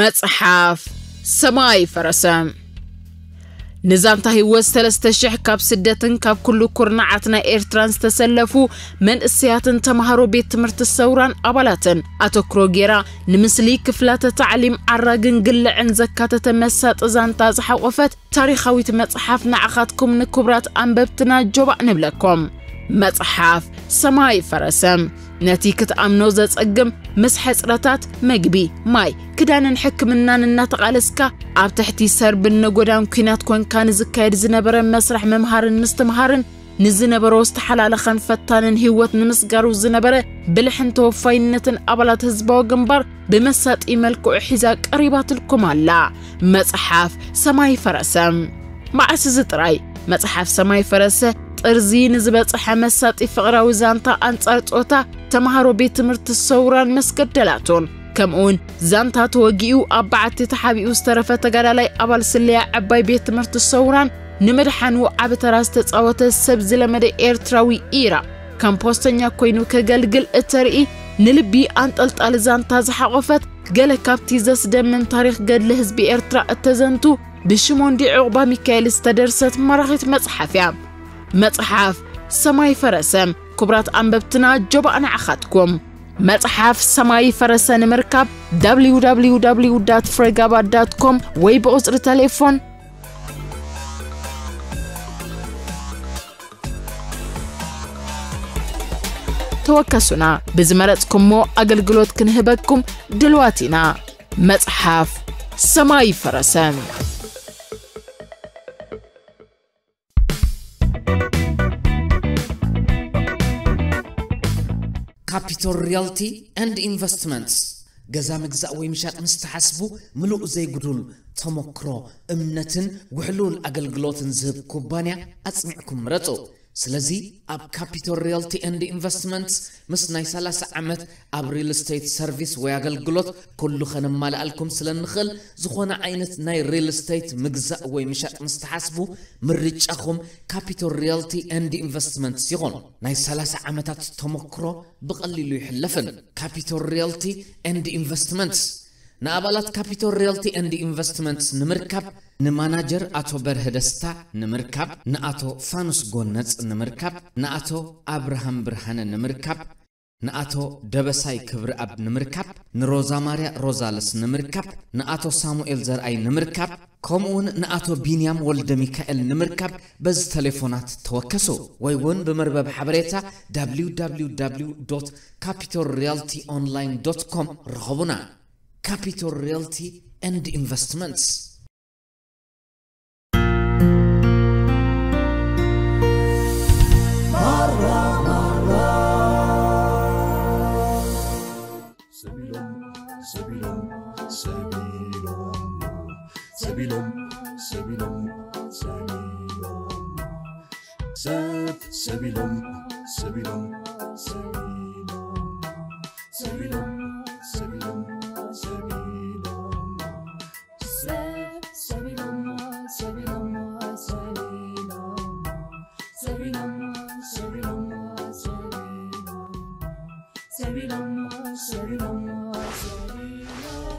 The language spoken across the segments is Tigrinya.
መጽሓፍ ሰማይ ፈረሰ። ንዛንታ ህይወት ሰለስተ ሽሕ ካብ ስደትን ካብ ኩሉ ኩርናዓት ናይ ኤርትራን ዝተሰለፉ መንእሰያትን ተምሃሮ ቤት ትምህርቲ ሰውራን ኣባላትን ኣተኩሮ ጌራ፣ ንምስሊ ክፍላተ ታዕሊም ዓራግን ግልዕን ዘካተተ መሳጢ ዛንታ ዝሓቖፈት ታሪኻዊት መጽሓፍ ንዓኻትኩም ንክቡራት ኣንበብትና ጆባእ ንብለኩም። መጽሓፍ ሰማይ ፈረሰ። ነቲ ክትኣምኖ ዘጸግም፣ ምስ ሕጽረታት መግቢ፣ ማይ፣ ክዳንን ሕክምናን እናተቓለስካ፣ ኣብ ትሕቲ ሰርብን ነጎዳን ኲናት ኮንካ ንዝካየድ ዝነበረ መስርሕ ምምሃርን ምስትምሃርን፣ ንዝነበሮ ዝተሓላለኸን ፈታንን ህይወት ንምስጋሩ ዝነበረ ብልሕን ተወፋይነትን ኣባላት ህዝባዊ ግንባር ብመሳጢ መልክዑ ሒዛ ቀሪባትልኩም ኣላ። መጽሓፍ ሰማይ ፈረሰ። መዓስ እዚ ጥራይ፣ መጽሓፍ ሰማይ ፈረሰ ጥርዚ ንዝበጽሐ መሳጢ ፍቕራዊ ዛንታ ኣንጻር ጾታ ተምሃሮ ቤት ትምህርቲ ሰውራን መስገደላቱን፣ ከምኡውን ዛንታ ተወጊኡ ኣብ በዓቲ ተሓቢኡ ዝተረፈ ተጋዳላይ ኣባል ስለያ ዕባይ ቤት ትምህርቲ ሰውራን ንምድሓኑ ዓቢ ተራ ዝተጻወተ ሰብ ዝለመደ ኤርትራዊ ኢራ ከም ፖስተኛ ኮይኑ ከገልግል እተርኢ ንልቢ ኣንጠልጣሊ ዛንታ ዝሓቖፈት ገለ ካብቲ ዘስደምም ታሪኽ ገድሊ ህዝቢ ኤርትራ እተዘንቱ ብሽሞንዲ ዑቕባ ሚካኤል ዝተደርሰት መራኺት መጽሓፍ እያ። መጽሓፍ ሰማይ ፈረሰ። ክቡራት ኣንበብትና ጆባእ ንዓኻትኩም። መጽሓፍ ሰማይ ፈረሰ ንምርካብ www ፍሬጋባ ዳት ኮም ወይ ብቑጽሪ ተሌፎን ተወከሱና። ብዝመረጽኩሞ ኣገልግሎት ክንህበኩም ድልዋት ኢና። መጽሓፍ ሰማይ ፈረሰ። ካፒቶል ሪያልቲ ኤንድ ኢንቨስትመንትስ። ገዛ ምግዛእ ወይ ምሻጥ ምስ ትሓስቡ፣ ምሉእ ዘይጉዱል ተሞክሮ፣ እምነትን ውሕሉል ኣገልግሎትን ዝህብ ኩባንያ ኣጽኒዕኩም ምረጹ። ስለዚ ኣብ ካፒቶል ሪያልቲ ኤንድ ኢንቨስትመንትስ ምስ ናይ ሰላሳ ዓመት ኣብ ሪል ስቴት ሰርቪስ ወይ ኣገልግሎት ኩሉ ከነማልኣልኩም ስለ እንኽእል፣ ዝኾነ ዓይነት ናይ ሪል ስቴት ምግዛእ ወይ ምሻጥ ምስ ትሓስቡ፣ ምርጫኹም ካፒቶል ሪያልቲ ኤንድ ኢንቨስትመንትስ ይኹን። ናይ ሰላሳ ዓመታት ተሞክሮ ብቐሊሉ ይሕለፍን። ካፒቶል ሪያልቲ ኤንድ ኢንቨስትመንትስ ንኣባላት ካፒቶል ሪያልቲ ኤንድ ኢንቨስትመንትስ ንምርካብ፣ ንማናጀር ኣቶ በርሀ ደስታ ንምርካብ፣ ንኣቶ ፋኑስ ጎነጽ ንምርካብ፣ ንኣቶ ኣብርሃም ብርሃነ ንምርካብ፣ ንኣቶ ደበሳይ ክብረኣብ ንምርካብ፣ ንሮዛ ማርያ ሮዛለስ ንምርካብ፣ ንኣቶ ሳሙኤል ዘርኣይ ንምርካብ፣ ከምኡውን ንኣቶ ቢንያም ወልደ ሚካኤል ንምርካብ በዚ ተሌፎናት ተወከሱ፣ ወይ እውን ብመርበብ ሓበሬታ www ካፒቶል ሪያልቲ ኦንላይን ዶት ኮም ርኸቡና። ካፒቶል ሪያልቲ ኤንድ ኢንቨስትመንትስ። ሰቢሎም፣ ሰቢሎም፣ ሰቢሎም፣ ሰቢሎም፣ ሰቢሎም፣ ሰቢሎም፣ ሰብ፣ ሰቢሎም፣ ሰቢሎም፣ ሰቢሎም፣ ሰቢሎም፣ ሰቢሎም፣ ሰቢሎም፣ ሰብ፣ ሰቢሎም፣ ሰቢሎም፣ ሰቢሎም፣ ሰቢሎም፣ ሰቢሎም፣ ሰቢሎም፣ ሰቢሎም፣ ሰቢሎም።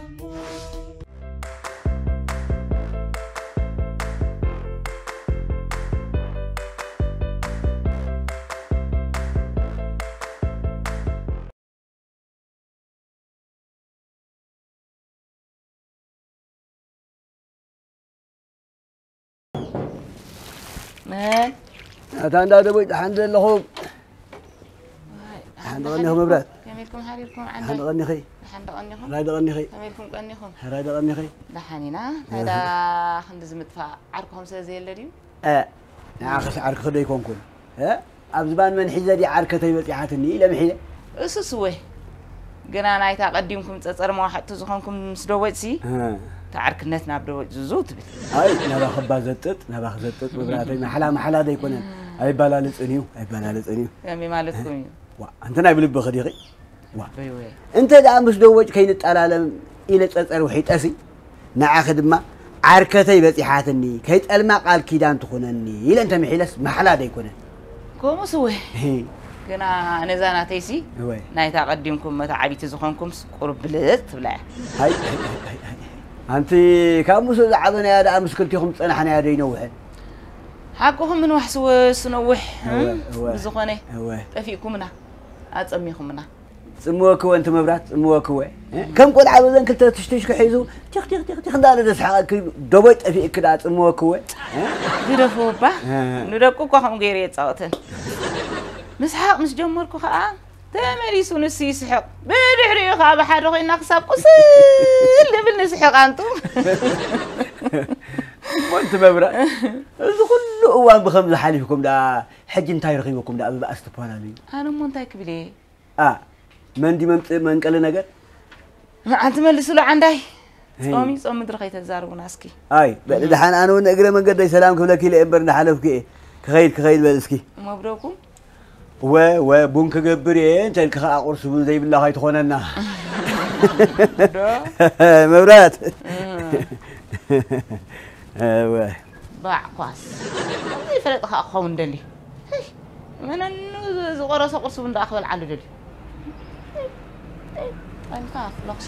መን? ኣታ እንዳ ደቦይ ደሓን ዶ ኣለኹም? ዋይ፣ ደሓን ዶ ቀኒኹም መብራት? ከመይ ኢልኩም ሓዲርኩም ዓንዳይ? ደሓን ዶ ቀኒኺ? ደሓን ዶ ቀኒኹም? ሕራይ ዶ ቀኒኺ? ከመይ ኢልኩም ቀኒኹም? ሕራይ ዶ ቀኒኺ? ደሓን ኢና። እንታይ እህ። ዳ ክንዲ ዝምጥፋእ ዓርክኹም ስለ ዘየለ ድዩ? እ፣ ንዓኽስ ዓርክኺ ዶ ኣይኮንኩን? እ? ኣብ ዝባን መን ሒዘ ድየ ዓርከተይ በጺሓትኒ ኢለ ምሒለ? እሱስ እወ። ግና ናይታ ቀዲምኩም ጸጸር መዋሕጥቲ ዝኾንኩም ምስ ደወጭሲ፣ እ። እቲ ዓርክነት ናብ ደወጭ ዙዙ ትብል። ኣይ፣ ናባኺ እባ ዘጥጥ፣ ናባኺ ዘጥጥ መብራህተይ፣ ማሕላ፣ ማሕላ ዘይኮነን። ኣይባላልጽን እዩ፣ ኣይባላልጽን እዩ። ከመይ ማለትኩም እዩ? ዋ፣ ኣንቲ ናይ ብልብኺ ዲኺ? ዋ። በይወ። እንተ ደኣ ምስ ደወጭ ከይንጠላለም ኢለ ጸጸር ውሒጠሲ፣ ንዓኺ ድማ ዓርከተይ በጺሓትኒ፣ ከይጠልማ ቃል ኪዳን ትኹነኒ ኢለ እንተ ምሒለስ ማሕላ ደይኮነን? ከምኡስ እወ። እሂ። ግና ነዛ ናተይሲ እወ። ናይታ ቀዲምኩም መተዓቢቲ ዝኾንኩምስ ቁሩብ ብልጽ ትብላ እያ። ኣይ፣ ኣይ፣ ኣይ፣ ኣይ፣ ኣይ። ኣንቲ ካብ ምስኡ ዝዓበናያ ደኣ ምስ ክልቲኹም ዝጸናሕናያ ዶ ይነውሕን? ሓቅኹም ምንዋሕሲ ወስ ነውሕ፣ እወ፣ እም? እወ። ብዝኾነ እወ። ጠፊእኩምና፣ ኣጸሚኹምና። ጽምወክወ እንቲ መብራት፣ ጽምወክወ። እ? ከም ቆልዓ በዘን ክልተ ትሽትሽኩ ሒዙ፣ ቲኽ፣ ቲኽ፣ ቲኽ፣ ቲኽ እንዳለ ዘስሓቐኪ፣ ደቦይ ጠፊእኪ ደኣ ጽምወክወ። እ? ግደፍዎ እባ። እ። ንደቁ እኳ ከምኡ ገይሩ የጻወተን። ምስሓቕ ምስ ጀመርኩ ኸኣ፣ ተመሊሱ ንሱ ይስሕቕ። ብድሕሪኡ ኸኣ ብሓደ ኮይና ክሳብ ቁስል ንብል ንስሕቕ ኣንቱ። እሞ እንቲ መብራት፣ እዚ ኩሉ እዋን ብኸምዚ ሓሊፍኩም ደኣ፣ ሕጂ እንታይ ረኺብኩም ደኣ ብባእሲ ትፈላለዩ? ኣነ እሞ እንታይ ክብል እየ? ኣ፣ መን ድዩ መምጽእ መንቀሊ ነገር? መዓልቲ መልስሉ ዓንዳይ። ሄይ። ጾም እዩ፣ ጾም ምድሪ ከይተዛርቡና እስኪ። ኣይ፣ በል እም። ደሓን ኣነ እውን እግረ መንገደይ ሰላም ክብለኪ ኢለ እምበር እንዳሓለፍኩ እየ። ክኸይድ፣ ክኸይድ በል እስኪ። እሞ ብደኩም? ወ፣ ወ፣ ቡን ክገብር እየ፣ እንተ ኢልኪ ኸዓ ቁርሲ እውን ዘይብላ ከይትኾነና። ዶ? መብራት። እም። እወ። ባዕ ኳስ። ዘይፈለጥ ኸዓ ክኸውን ደልዩ። ህይ፣ መነኑ ዝቆረሰ ቁርሲ እውን ደኣ ክበልዓሉ ደልዩ። ጠንካ፣ ፍሎኽሳ፣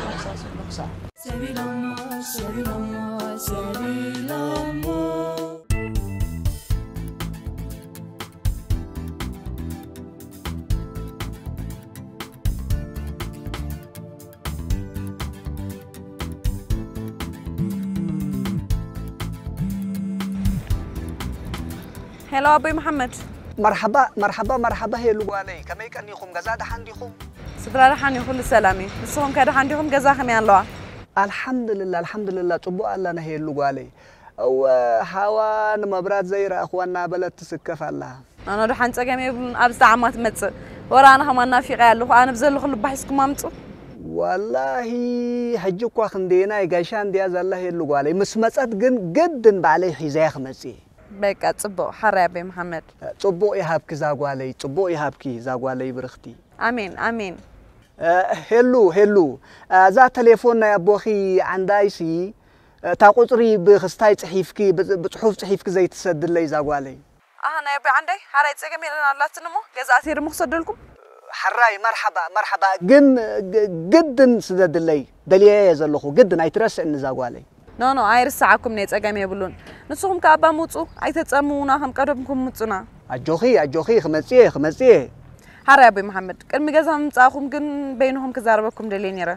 ፍሎኽሳ፣ ፍሎኽሳ። ሰቢሎሞ፣ ሰቢሎሞ፣ ሰቢሎሞ። ሄሎ ኣቦይ መሓመድ። መርሓባ፣ መርሓባ፣ መርሓባ ሄሉ ጓለይ፣ ከመይ ቀኒኹም? ገዛ ደሓን ዲኹም? ስፍራ ደሓን እዩ፣ ኩሉ ሰላም እዩ። ንስኹም ከ ደሓን ዲኹም? ገዛ ከመይ ኣለዋ? ኣልሓምድልላ፣ ኣልሓምድልላ፣ ጽቡቕ ኣላና ሄሉ ጓለይ። እወ፣ ሃዋ ንመብራት ዘይረኣኽዋ እናበለት ትስከፍ ኣላ። ኣነ ደሓን ጸገም የብሉን፣ ኣብ ዝጠዓማ ትመጽእ። ወረ ኣነ ከማን ናፊቐያ ኣለኹ፣ ኣነ ብዘለኹ ልባ ሒዝኩም ኣምጹ። ዋላሂ፣ ሕጂ እኳ ክንደየናይ ጋሻ እንድያ ዘላ ሄሉ ጓለይ። ምስ መጸት ግን ግድን ባዕለይ ሒዘያ ክመጽእ እየ። በቃ ጽቡቕ፣ ሓራይ ኣቦይ መሓመድ። ጽቡቕ ይሃብኪ እዛ ጓለይ፣ ጽቡቕ ይሃብኪ እዛ ጓለይ ብርኽቲ። ኣሜን፣ ኣሜን። እ፣ ሄሉ፣ ሄሉ፣ እዛ ቴሌፎን ናይ ኣቦኺ ዓንዳይሲ፣ እታ ቁጽሪ ብኽስታይ ጽሒፍኪ፣ ብ-፣ ብጽሑፍ ጽሒፍኪ ዘይትሰድለይ እዛ ጓለይ። ኣሃ፣ ናይ ኣቦይ ዓንዳይ፣ ሓራይ ጸገም የለን ኣላትን እሞ፣ ገዛ ኣትየ ድሞ ክሰደልኩም? ሓራይ፣ መርሓባ፣ መርሓባ። ግን ግ-፣ ግድን ስደድለይ፣ ደልየያ እየ ዘለኹ፣ ግድን ኣይትረስዕኒ እዛ ጓለይ። ኖ፣ ኖ፣ ኣይርስዓኩም እየ፣ ጸገም የብሉን። ንስኹም ከኣ እባ ምጹ፣ ኣይተጸምዉና፣ ከም ቀደምኩም ምጹና። ኣጆኺ፣ ኣጆኺ፣ ክመጽእ እየ፣ ክመጽእ እየ። ሓራይ ኣቦይ መሓመድ፣ ቅድሚ ገዛ ምምጻእኹም ግን በይንኹም ክዛረበኩም ደልየ ነይረ።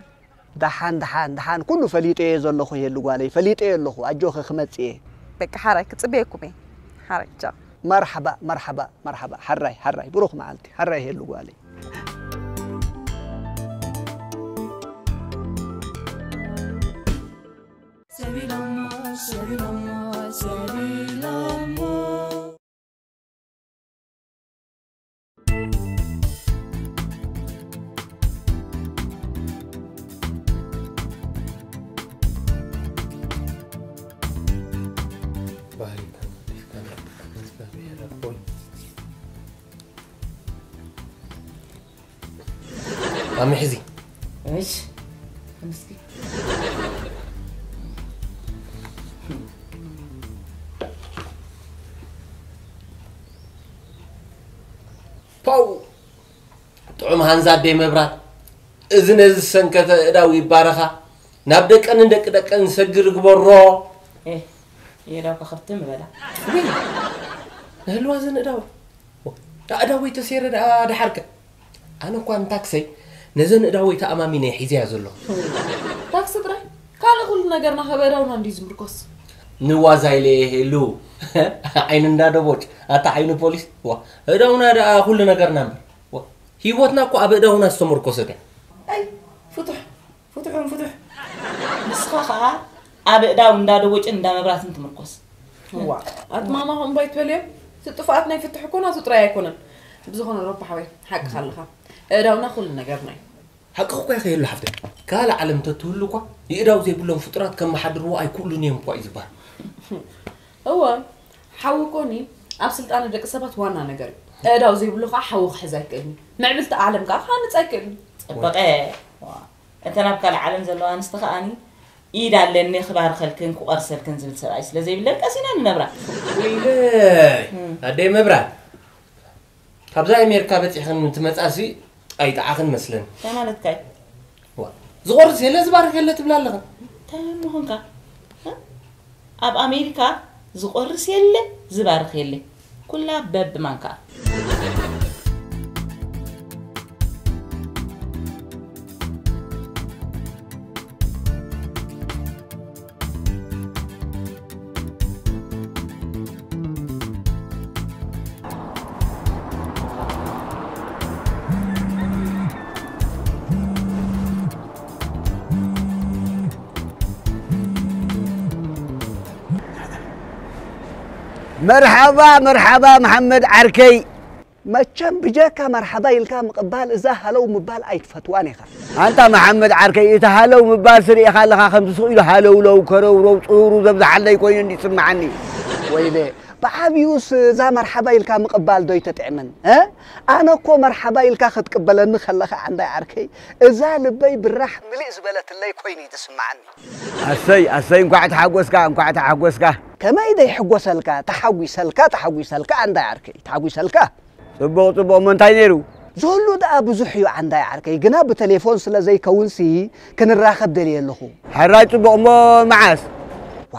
ደሓን፣ ደሓን፣ ደሓን፣ ኩሉ ፈሊጠ እየ ዘለኹ፣ ሄሉ ጓለይ፣ ፈሊጠ እየ ኣለኹ፣ ኣጆኺ ክመጽእ እየ። በቃ ሓራይ ክጽበየኩም እየ። ሓራይ፣ ቻው። መርሓባ፣ መርሓባ፣ መርሓባ፣ ሓራይ፣ ሓራይ፣ ብሩኽ መዓልቲ፣ ሓራይ ሄሉ ጓለይ። ሰቢሎሞ፣ ሰቢሎሞ፣ ሰቢሎሞ። ባህሪካ ገዲፍካ ንእግዚኣብሔር ኣቦይ። ኣሚ ሕዚ። እሺ። ተመስገን። ፓው! ጥዑም ሃንዛ ኣደይ መብራት፣ እዚ ነዚ ዝሰንከተ እዳው ይባረኻ፣ ናብ ደቀንን ደቂ ደቀን ሰግር ግበሮ። ኤህ፣ የእዳው ከኸብትም በላ። ውይ፣ ንህልዋ ዘን እዳው። ኣእዳወይ ተሰይረ ደኣ ደሓርከ። ኣነ እኳ ንታክሰይ ነዘን እዳወይ ተኣማሚነ ሒዘያ ዘለኹ። ታክሲ ጥራይ? ካልእ ኩሉ ነገርና ከብ እዳውና እንድዩ ዝምርኮስ። ንዋዛ ኢለ የሄሉ። ዓይኒ እንዳ ደቦጭ፣ ኣታ ዓይኒ ፖሊስ። ዋ፣ እዳውና ደኣ ኩሉ ነገርና እምበር። ዋ፣ ህይወትና እኮ ኣብ እዳውና ዝተመርኮሰት እያ። ኣይ፣ ፍቱሕ። ፍትሑ ፍትሕ። ንስኻ ኸኣ ኣብ እዳው እንዳ ደቦጭን እንዳ መብራትን ትምርኮስ። እዋ፣ ኣትማማ ከምኡ ኣይትበልዮም። እቲ ጥፍኣት ናይ ፍትሕ እኮ ናቱ ጥራይ ኣይኮነን። ብዝኾነ ሮባ ሓወይ፣ ሓቅኻ ኣለኻ። እዳውና ኩሉ ነገርና እዩ። ሓቅኺ እኮ ኢኺ ሄሉ ሓፍተይ። ካልእ ዓለም ተትህሉ እኳ ይእዳው ዘይብሎም ፍጡራት ከመሓድርዎ ኣይክእሉን እዮም እኳ እዩ ዝበሃል። እወ፣ ሓዊ እኮ ኒ ኣብ ስልጣነ ደቂ ሰባት ዋና ነገር እዩ። እዳው ዘይብሉ ኸዓ ሓዊ ክሕዝ ኣይክእልን እዩ። ምዕብልቲ ዓለም ከኣ ክሃንጽ ኣይክእልን እዩ። ጽበቐ። ዋ። እተን ኣብ ካልእ ዓለም ዘለዋ ኣንስቲ ከኣኒ፣ "ኢድ ኣለኒ ክባርኸልክን ክቆርሰልክን" ዝብል ሰብኣይ ስለ ዘይብለን ቀሲነን ይነብራ። ወይለይ፣ እም። ኣደይ መብራት። ካብዛ ኣሜሪካ በፂሕኽን እንትመፃሲ ኣይጠዓኽን መስለን። እንታይ ማለትካ እዩ? ዋ፣ ዝቆርስ የለ ዝባርክ የለ ትብላ ኣለኽን። እንታይ ምኾንካ? እ? ኣብ ኣሜሪካ ዝቆርስ የለ ዝባርክ የለ፣ ኩላ በብማንካ። መርሓባ መርሓባ መሓመድ ዓርከይ። መቸም ብጀካ መርሓባ ኢልካ ምቕባል እዛ ሃለው ምባል ኣይትፈትዋን ኢኻ። ኣንታ መሓመድ ዓርከይ፣ እቲ ሃለው ምባል ስርኢኻ ኣለኻ፣ ከምቲ ስቕ ኢሉ ሃለውለው ከረውረው ጽሩሩ ዘብዝሓለይ ኮይኑ እንዲ ይስምዓኒ። ወይለ፣ ብዓብዩስ እዛ መርሓባ ኢልካ ምቕባል ዶ ኣይተጥዕምን? እ? ኣነ እኮ መርሓባ ኢልካ ክትቅበለኒ ከለኻ ዓንዳይ ዓርከይ፣ እዛ ልበይ ብራሕ ምልእ ዝበለትለይ ኮይኑ እዩ ዝስምዓኒ። ኣሰይ ኣሰይ፣ እንኳዕ ተሓጎስካ፣ እንኳዕ ተሓጎስካ። ከመይ ደይሕጎሰልካ? ተሓጒሰልካ፣ ተሓጒሰልካ ዓንዳይ ዓርከይ፣ ተሓጒሰልካ። ጽቡቕ ጽቡቕ፣ እሞ እንታይ ነይሩ? ዘሎ ደኣ ብዙሕ እዩ ዓንዳይ ዓርከይ፣ ግና ብቴሌፎን ስለ ዘይከውንሲ ክንራኸብ ደልየ ኣለኹ። ሕራይ ጽቡቕ፣ እሞ መዓስ? ዋ፣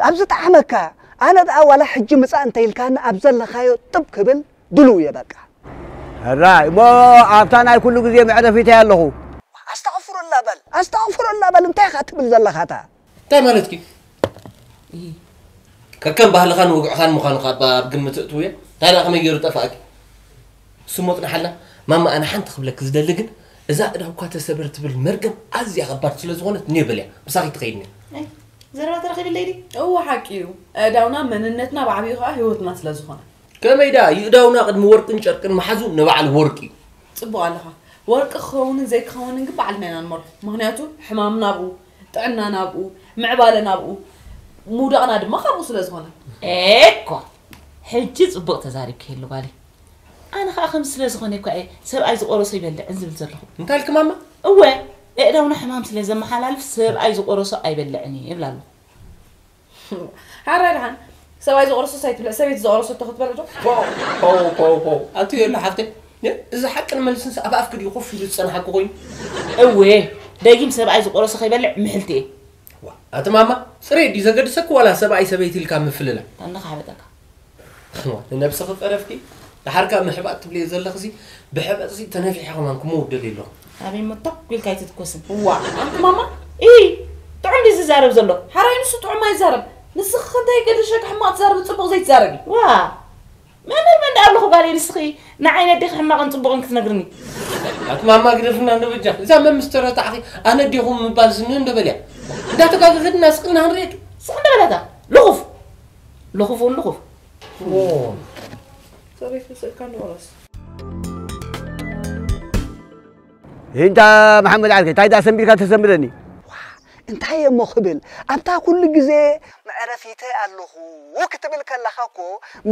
ኣብ ዝጠዓመካ፣ ኣነ ደኣ ዋላ ሕጂ ምጻእ እንተ ኢልካኒ ኣብ ዘለኻዮ ጥብ ክብል ድሉው እየ በቃ። ሕራይ፣ እሞ ኣብታ ናይ ኩሉ ግዜ መዕረፊተይ ኣለኹ። ኣስተቕፍሩላ በል፣ ኣስተቕፍሩላ በል፣ እንታይ ኢኻ ትብል ዘለኻታ? እንታይ ማለትኪ? እሂ። ከከም ባህልኻን ውግዕኻን ምዃኑ ካብ ኣብ ግምት እትውዮ። እንታይ ደኣ ከመይ ገይሩ ጠፋእኪ? ስሞ ጽናሓልና፣ ማማ ኣነ ሓንቲ ክብለኪ ዝደሊ ግን፣ እዛ እዳውካ ተሰበር ትብል መርገም ኣዝያ ከባድ ስለ ዝኾነት ኔበል እያ። ምሳኺ ትኸይድ እያ። ኣይ፣ ዘረባ ተረኺብለይ ድዩ? እወ፣ ሓቂ እዩ። ኣእዳውና መንነትና፣ ብዓቢኡ ኸኣ ህይወትና ስለ ዝኾነ። ከመይ ደኣ ይእዳውና ቅድሚ ወርቅን ጨርቅን ምሓዙ ንበዓል ወርቂ እዩ። ጽቡቕ ኣለኻ። ወርቂ ክኸውንን ዘይክኸውንን ግን ባዕልና ኢና ንመርሖ። ምኽንያቱ ሕማምና ኣብኡ፣ ጥዕናና ኣብኡ፣ ምዕባለና ኣብኡ፣ ምውዳቕና ድማ ካብኡ ስለ ዝኾነ። ኤኮ፣ ሕጂ ጽቡቕ ተዛሪብኪ ህሉ ጓለይ። ኣነ ኸኣ ከምዚ ስለ ዝኾነ እኳ እየ ሰብኣይ ዝቖረሶ ይበልዕን ዝብል ዘለኹ። እንታይ ኢልኪ ማማ? እወ፣ ኣእዳውና ሕማም ስለ ዘመሓላልፍ ሰብኣይ ዝቖረሶ ኣይበልዕን እየ ይብል ኣለኹ። ሓራይ ደሓን፣ ሰብኣይ ዝቖረሶ ኣይትብልዕ፣ ሰበይቲ ዝቖረሰቶ ክትበልዕ ዶ? ፖው፣ ፖው፣ ፖው፣ ፖው። ኣቲ የለ ሓፍተይ፣ እ፣ እዚ ሓቅን መልስንስ ኣብ ኣፍኪ ድዩ ኮፍ ኢሉ ዝጸንሓኪ ኮይኑ? እወ፣ ደጊም ሰብኣይ ዝቖረሶ ከይበልዕ ምሕልቲ እየ። ዋ፣ ኣቲ ማማ፣ ጽሬት ድዩ ዘገድሰኪ ዋላ ሰብኣይ ሰበይቲ ኢልካ ምፍልላይ? ኣነ ክሓበጠካ። ዋ፣ ንነብስኺ ቀረፍኪ? ደሓርካ ምሕባጥ ትብልዮ ዘለኽሲ፣ ብሕበጥሲ ተነፊሐ ከማን ክመውት ደልየ ኣለኹ። ኣበይ እሞ ቶክ ኢልካ ኣይትትኮስን። ዋ፣ ኣንቲ ማማ? ኢሂ፣ ጥዑም ድዩ ዝዛረብ ዘሎ? ሓራይ ንሱ ጥዑም ኣይዛረብ። ንስኺ እንታይ ገድሸኪ ሕማቕ ትዛረቢ፣ ጽቡቕ ዘይትዛረቢ? ዋ፣ መምህር መን ደኣ ኣለኹ ጓለይ ንስኺ ንዓይ ነዴኺ ሕማቕን ጽቡቕን ክትነግርኒ? ኣቲ ማማ ግደፍና እንዶ በጃኺ። እዛ መምስ ተረታዕኺ ኣነ ኣዴኹም ምባል ስኒ እንዶ በልያ። እንዳተጋገኽድና ስቕ ኢልና ክንርእየኪ። ስቕ እንዶ በላታ። ልኹፍ። ልኹፍ እውን ልኹፍ። ኦ። ሰበይቱ ስእልካ ንቑረስ። እንታ መሓመድ ዓርከይ፣ እንታይ ደኣ ሰንቢድካ ተሰንብደኒ? ዋ፣ እንታይ እሞ ክብል? ኣብታ ኩሉ ግዜ መዕረፊተይ ኣለኹ ክትብል ከለኻ እኮ፣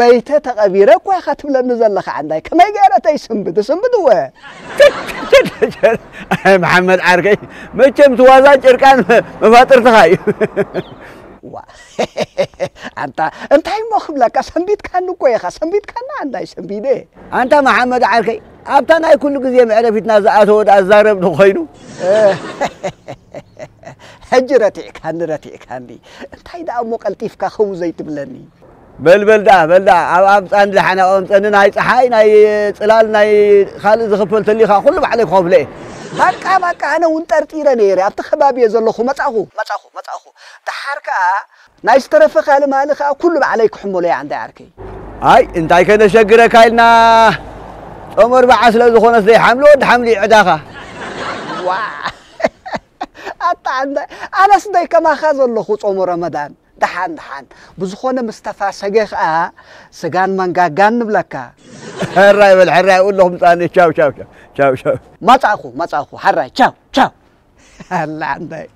መይተ ተቐቢረ እኮ ኢኻ ትብለኒ ዘለኻ ዓንዳይ። ከመይ ገይረ ተይስንብድ? ስንብድ እወ። ኣይ መሓመድ ዓርከይ፣ መቸም እቲ ዋዛን ጭርቃን መፋጥርትኻ እዩ። ዋ፣ ኣንታ እንታይ እሞ ክብለካ፣ ሰንቢድካኒ እኮ ኢኻ፣ ሰንቢድካኒ ኣንታይ ሰንቢደ? ኣንታ መሓመድ ዓርከይ፣ ኣብታ ናይ ኩሉ ግዜ መዕረፊትና ዝኣተወ ደኣ ዛረብ ዶ ኮይኑ? ሕጂ ረቲዕካኒ፣ ረቲዕካኒ። እንታይ ደኣ እሞ ቀልጢፍካ ክው ዘይትብለኒ? በል፣ በል ደኣ፣ በል ደኣ፣ ኣብ፣ ኣብ ጻንዲ ደሓን ኣቐምጠኒ፣ ናይ ጸሓይ፣ ናይ ጽላል፣ ናይ ካልእ ዝኽፈል ተሊኻ፣ ኩሉ ባዕለይ ክኸፍሎ እየ። በቃ፣ በቃ፣ ኣነ እውን ጠርጢረ ነይረ፣ ኣብቲ ከባቢ እየ ዘለኹ፣ መጻኹ፣ መጻኹ፣ መጻኹ። ደሓር ከኣ ናይ ዝተረፈ ካልእ ማሊ ከኣ ኩሉ ባዕለይ ክሕመሎ እየ ዓንዳይ ዓርከይ። ኣይ፣ እንታይ ከነሸግረካ ኢልና፣ ጾም ኣርብዓ ስለ ዝኾነስ ዘይሓምሎ፣ ወዲ ሓምሊ ዕዳኻ። ዋ! ኣታ ዓንዳይ፣ ኣነስ ደይ ከማኻ ዘለኹ ጾሙ ረመዳን። ደሓን፣ ደሓን። ብዝኾነ ምስ ተፋሰገ ከኣ ስጋን መንጋጋን ንብለካ። ሕራይ በል፣ ሕራይ፣ ኣለኹ ምጻኒ። ቻው፣ ቻው፣ ቻው፣ ቻው፣ ቻው። መጻኹ፣ መጻኹ፣ ሕራይ፣ ቻው፣ ቻው። ኣላ ዓንዳይ።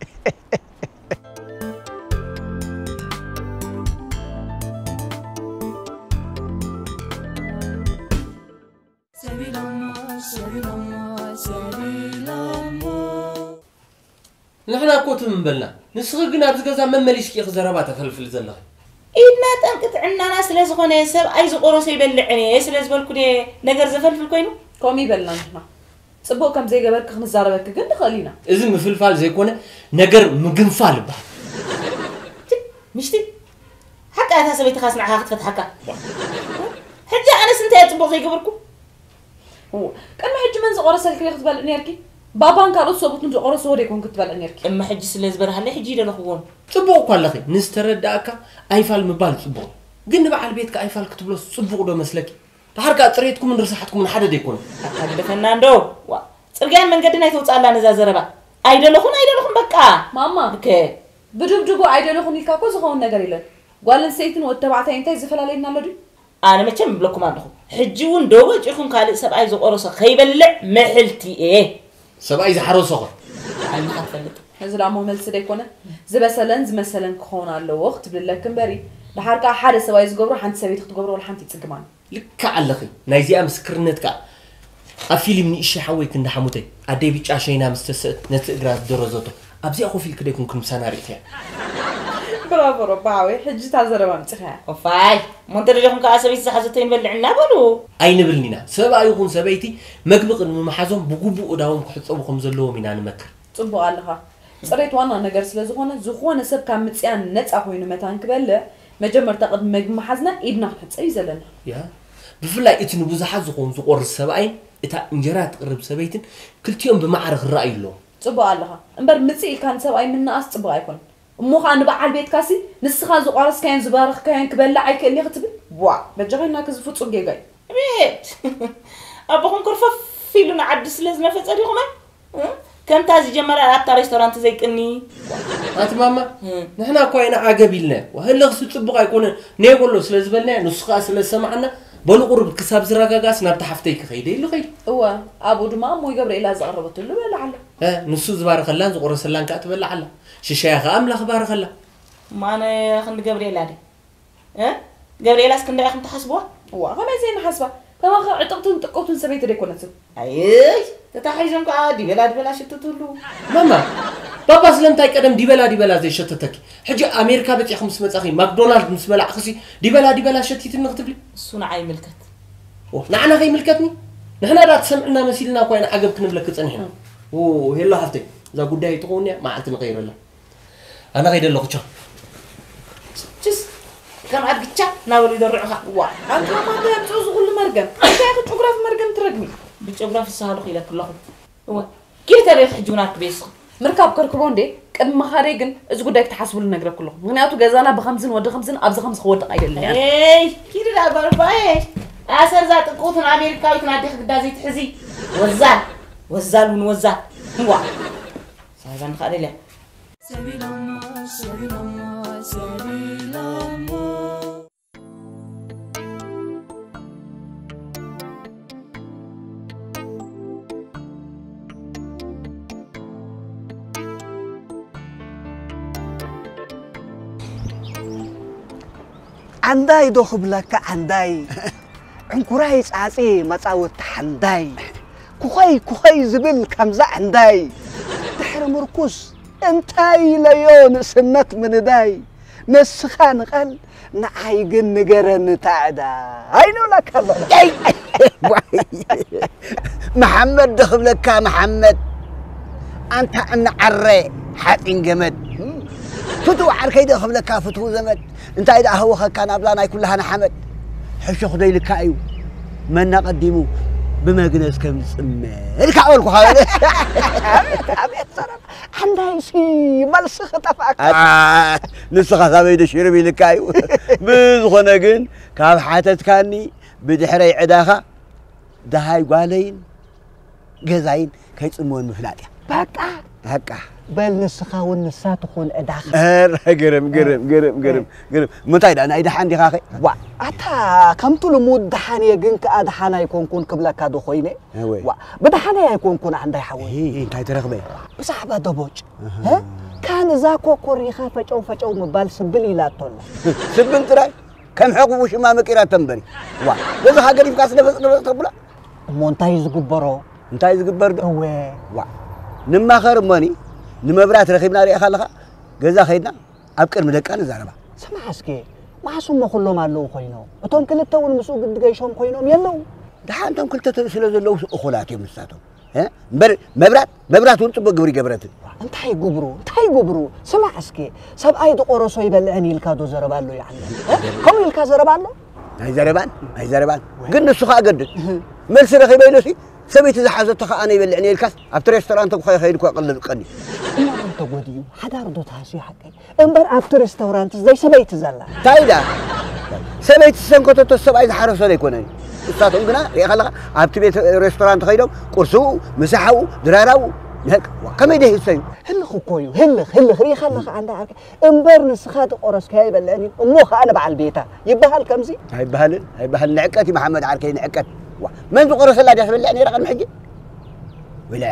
ሰቢሎሞ፣ ሰቢሎሞ፣ ሰቢሎሞ። ንሕና እኮ ትም በልና። ንስኺ ግን ኣብዚ ገዛ መመሊስኪ ኢኺ ዘረባ ተፈልፍሊ ዘለኺ። ኢድና ጠንቂ ጥዕናና ስለ ዝኾነ ሰብኣይ ዝቆረሶ ይበልዕን እየ ስለ ዝበልኩ ድየ ነገር ዘፈልፍል ኮይኑ? ከምኡ ይበልና ንሕና። ጽቡቕ ከም ዘይገበርኪ ክንዛረበኪ ግን ንኽእል ኢና። እዚ ምፍልፋል ዘይኮነ ነገር ምግንፋል ይበሃል። ቲ፣ ምሽቲ፣ ሓቃ እታ ሰበይትኻስ ንዓኻ ክትፈትሓካ? ሕጂ ኣነስ እንታይ እየ ጽቡቕ ዘይገበርኩ? እወ፣ ቅድሚ ሕጂ መን ዝቆረሰልኪ ክትበልዕ ነርኪ? ባባን ካልኦት ሰብኡትን ዝቆረስዎ ዶ ይኮንኪ ክትበልዕ ነርኪ? ቅድሚ ሕጂ ስለ ዝበርሃለይ ሕጂ ይደለኽዎም። ጽቡቕ እኳ ኣለኺ፣ ንዝተረዳእካ ኣይፋል ምባል ጽቡቕ እዩ። ግን ንበዓል ቤትካ ኣይፋል ክትብሎስ ጽቡቕ ዶ መስለኪ? ደሓር ከኣ ጽሬትኩምን ርሳሓትኩምን ሓደ ዶ ኣይኮነን? ኣታ ግደፈና እንዶ። ዋ፣ ጽርግያን መንገድን ኣይተውጽኣላ ነዛ ዘረባ። ኣይደለኹን፣ ኣይደለኹን በቃ። ማማ፣ እከ። ብድብድቡ ኣይደለኹን ኢልካ እኮ ዝኸውን ነገር የለን። ጓል ኣንስተይትን ወዲ ተባዕታይ እንታይ ዝፈላለየና ኣሎ ድዩ? ኣነ መቸም እብለኩም ኣለኹ፣ ሕጂ እውን ዶ ወጺኹም ካልእ ሰብኣይ ዝቆረሶ ከይበልዕ ምሕልቲ እየ። ሰብኣይ ዝሓረሶ ኸ? ዓይንኻ ትፈልጥ። እዚ ደኣ እሞ መልሲ ደይኮነ? ዝበሰለን ዝመሰለን ክኸውን ኣለዎ ክትብል ኣለኪ እምበሪ፣ ደሓር ከኣ ሓደ ሰብኣይ ዝገብሮ ሓንቲ ሰበይቲ ክትገብሮ ወላ ሓንቲ ይጽግማን። ልክዕ ኣለኺ። ናይዚኣ ምስክርነት ከኣ ኣብ ፊልም ንእሽተይ ሓወይ ክንዲ ሓሙተይ ኣደይ ብጫ ሸይና ምስ ተስእት ነቲ እግራ ዝደረዘቶ ኣብዚኣ ኮፍ ኢልኪ ደይኮንክን ምሳና ርኢኽያ። ብራቮ ሮባ ሓወይ፣ ሕጂ እታ ዘረባ ኣምጺኻያ። ኦፋይ፣ እሞ እንተ ደሊኹም ከኣ ሰበይቲ ዝሓዘቶ ይንበልዕና በሉ። ኣይንብልን ኢና። ሰብኣይ ይኹን ሰበይቲ መግቢ ቅድሚ ምሓዞም ብግቡእ እዳዎም ክሕጸቡ ከም ዘለዎም ኢና ንመክር። ጽቡቕ ኣለኻ። ጽሬት ዋና ነገር ስለ ዝኾነ፣ ዝኾነ ሰብ ካብ ምጽያን ነጻ ኮይኑ መታን ክበልዕ፣ መጀመርታ ቅድሚ መግቢ ምሓዝና ኢድና ክንሕጸብ እዩ ዘለና። ያ፣ ብፍላይ እቲ ንብዙሓት ዝኾኑ ዝቆርስ ሰብኣይን እታ እንጀራ ትቕርብ ሰበይትን ክልቲኦም ብማዕረ ክረኣዩ ኣለዎም። ጽቡቕ ኣለኻ። እምበር ምጽእ ኢልካ ንሰብኣይ ምንኣስ ጽቡቕ ኣይኮነን። እሞ ኸኣ ንበዓል ቤትካሲ ንስኻ ዝቋረስካዮን ዝባረኽካዮን ክበልዕ ኣይክእልን እየ ክትብል? ዋእ፣ በጃኺ ናኪ እዚ ፍጹም ጌጋ እዩ። ቤት! ኣቦኹም ኮርፈፍ ኢሉ ንዓዲ ስለ ዝነፈጸ ዲኹም? እ? ከምታ ዝጀመረ ኣብታ ሬስቶራንት ዘይቅኒ። ኣቲ ማማ፣ እ። ንሕና እኳ ኢና ዓገብ ኢልናዮ። ወህልኽሲ ጽቡቕ ኣይኮነን፣ ነይ በሎ ስለ ዝበልናዮ፣ ንሱ ኸኣ ስለ ዝሰምዓና፣ በሉ ቁሩብ ክሳብ ዝረጋጋእስ ናብታ ሓፍተይ ክኸይደ ኢሉ ኸይዱ። እወ፣ ኣብኡ ድማ እሞ ገብርኤላ ዘቕረበትሉ በልዓ ኣሎ። እ፣ ንሱ ዝባረኸላን ዝቑረሰላን ከኣ ትበልዕ ኣላ። ሽሻያ ከኣ ኣምላኽ ይባርኸላ። ማነ ክንዲ ገብርኤላ ድዩ? እ? ገብርኤላስ ክንደይ ኢኹም ትሓስብዋ? እዋ፣ ከመይ ዘይንሓስባ? ከማኻ ዕጥቕትን ጥቁትን ሰበይቲ ደይኮነትን። ኣይይ፣ ተታሒዞም ከኣ ዲበላ ዲበላ ሽትትሉ። ማማ፣ ባባ ስለምንታይ ቀደም ዲበላ ዲበላ ዘይሸተተኪ? ሕጂ ኣሜሪካ በጺሕኩም ምስ መጻኺ፣ ማክዶናልድ ምስ በላዕክሲ፣ ዲበላ ዲበላ ሸቲትኒ ክትብሊ? እሱ ንዓይ ይምልከት። ኦ፣ ንዓና ከይምልከትኒ? ንሕና ዳ ትሰምዕና መሲልና እኳ ኢና ዓገብ ክንብለኪ ጸኒሕና። ኦ፣ ሄሎ ሓፍተይ፣ እዛ ጉዳይ ትኸውን እያ፣ መዓልቲ ንቐይረላ። ኣነ ከይደ ኣለኹ፣ ቻው። ችስ፣ ከም ኣድጊ ቻ እናበሉ ይደርዑኻ። ዋ፣ ኣንታ ማማ የምጽኡ ዝኹሉ መርገም። እንታይ ኢኺ ጨጉራፍ መርገም ትረግሚ? ብጨጉራፍ ይሰሃሉ ኢለኪ ኣለኹ። እወ፣ ኪዲ ተሪኺ ሕጂ እውን ኣርክቢ እስኺ። ምርካብ ከርክቦ እንዴ? ቅድሚ ምኻደይ ግን እዚ ጉዳይ ክትሓስብሉ ነግረኪ ኣለኹ። ምኽንያቱ ገዛና ብኸምዝን ወዲ ኸምዝን ኣብዚ ኸምዚ ክወድቕ ኣይደልን እየ። ኤይ፣ ኪዲ ደኣ ጓል እባ፣ ኤይ። ኣሰር እዛ ጥቁትን ኣሜሪካዊትን ኣዴኺ ግዳ ዘይትሕዚ። ወዛል፣ ወዛል እውን ወዛል። ዋ። ሳይባን ኻደልያ። ሰቢሎሞ፣ ሰቢሎሞ፣ ሰቢሎሞ። ዓንዳይ ዶ ክብለካ ዓንዳይ፣ ዕንኩራይ ጻጺ መጻወቲ ሓንዳይ፣ ኩኸይ ኩኸይ ዝብል ከምዛ ዓንዳይ፣ ድሕሪ ምርኩስ እንታይ ኢለዮ ንእስነት ምንዳይ፣ ነስኻ ንቐል ንዓይ ግን ንገረኒ ታዕዳ ኣይንብለካ ኣለና። ኣይ፣ ዋይ። መሓመድ ዶ ክብለካ መሓመድ፣ ኣንታ እንዓረ ሓፂን ገመድ። ፍቱው ዓርከይ ዶ ክብለካ ፍቱው ዘመድ፣ እንታይ ደኣ ሃወኸካ ናብላ ናይ ኩላሃና ሓመድ። ሕሹኽ ዶ ኢልካ እዩ መና ቀዲሙ ብመግነዝ ከም ዝፅመድ ካብ በልኩኻ በለ። ኣቤት፣ ኣቤት ዘረባ። ዓንዳይሲ መልሲ ክጠፍኣካ። ኣ፣ ንስኻ ካበይ ዶ ሽርብ ኢልካ እዩ። ብዝኾነ ግን ካብ ሓተትካኒ ብድሕረይ ዕዳኻ ደሃይ ጓለይን ገዛይን ከይጽምወን ምፍላጥ እያ። በቃ። በቃ። በል ንስኻ እውን ንሳ ትኹን ዕዳኻ። ኧረ ግርም፣ ግርም፣ ግርም፣ ግርም፣ ግርም። ምንታይ ደኣ ናይ ደሓን ዲኻ ኸ? ዋ፣ ኣታ ከምቲ ልሙድ ደሓን እየ ግን ከኣ ደሓን ኣይኮንኩን ክብለካ ዶ ኮይነ? እወ። ዋ፣ ብደሓነይ ኣይኮንኩን ዓንዳይ ሓወይ። እሂ፣ እንታይ ተረኽበ? ብዛዕባ ደቦጭ፣ ኣሃ። እ? ካን እዛ ኮኮሪኻ ፈጨው ፈጨው ምባል ስብል ኢላቶ ኣላ። ስብል ጥራይ? ከም ሕቑፉ ሽማ መቂራቶ እምበሪ። ዋ፣ ገዛኻ ገዲፍካስ ነፈጥ ነፈጥ ተብሎ? እሞ እንታይ እዩ ዝግበሮ? እንታይ እዩ ዝግበር ዶ? እወ። ዋ፣ ንማኸር እሞኒ፣ ንመብራት ረኺብና ርኢኻ ኣለኻ? ገዛ ኸይድና ኣብ ቅድሚ ደቃ ንዛረባ። ስማዕ እስኪ፣ መዓስ እሞ ኩሎም ኣለዉ ኮይኖም? እቶም ክልተ እውን ምስኡ ግዲ ገይሾም ኮይኖም የለዉ። ደሓን እቶም ክልተ ስለ ዘለዉ እኹላት እዮም ንሳቶም። እ? እምበር መብራት፣ መብራት እውን ጽቡቕ ግብሪ ይገብረትን። እንታይ ይግብሩ? እንታይ ይግብሩ? ስማዕ እስኪ፣ ሰብኣይ ዝቆረሶ ይበልዕን ኢልካ ዶ ዘረባ ኣሎ ይዓለ? እ? ከምኡ ኢልካ ዘረባ ኣሎ? ናይ ዘረባን፣ ናይ ዘረባን። ወይ። ግን ንሱ ኸኣ ገድድ። እህ። መልሲ ረኺበ ኢሉሲ፣ ሰበይቲ ዝሓዘቶ ኸኣ ኣነ ይበልዕን ኢልካስ፣ ኣብቲ ሬስቶራንት እኮ ይኸይድ እኮ ይቕልብ ቀኒ። እሞ ኣንተ ጎድዩ፣ ሓዳር ዶ ተሃስዩ ሓቀይ? እምበር ኣብቲ ሬስቶራንት ዘይ ሰበይቲ ዘላ። እንታይ ኢላ? ሰበይቲ ዝሰንከተቶ ሰብኣይ ዝሓረሶ ዘይኮነን። ንሳቶም ግና ሪእኻ ኣለኻ፣ ኣብቲ ቤት ሬስቶራንት ኸይዶም ቁርስኡ፣ ምሳሓኡ፣ ድራራኡ፣ ነክ-፣ ዋ፣ ከመይ ደይ ህሰዩ? ህልኽ እኮ እዩ፣ ህልኽ፣ ህልኽ። ሪእኻ ኣለኻ ኣንዳ ዓርከይ። እምበር ንስኻ ዝቆረስካዮ ይበልዕን እዩ። እሞ ኸኣ ንበዓል ቤታ ይበሃል ከምዚ? ኣይበሃልን፣ ኣይበሃልን። ንዕቀት እዩ መሓመድ ዓርከይ፣ ንዕቀት። ዋ፣ መን ዝቆረሰላ ድያ ትበልዕ ነይራ ቅድሚ ሕጂ? ወለ።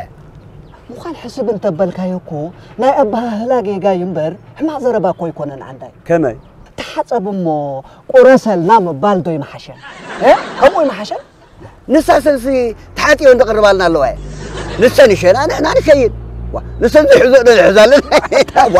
ምዃን ሕስብ እንተበልካዮ እኮ ናይ ኣበሃህላ ጌጋ እዩ እምበር ሕማቕ ዘረባ እኮ ኣይኮነን ዓንዳይ። ከመይ? ተሓጸብ እሞ ቁረሰልና ምባል ዶ ይመሓሸን? እ? ከምኡ ይመሓሸን? ንሳ ሰልሲ ተሓጺበን ዘቕርባልና ኣለዋ እየ። ንሰን ይሸና፣ ንሕና ንሸይን። ዋ፣ ንሰን ዘይሕዞ ዶ ንሕዛለን? ዋ፣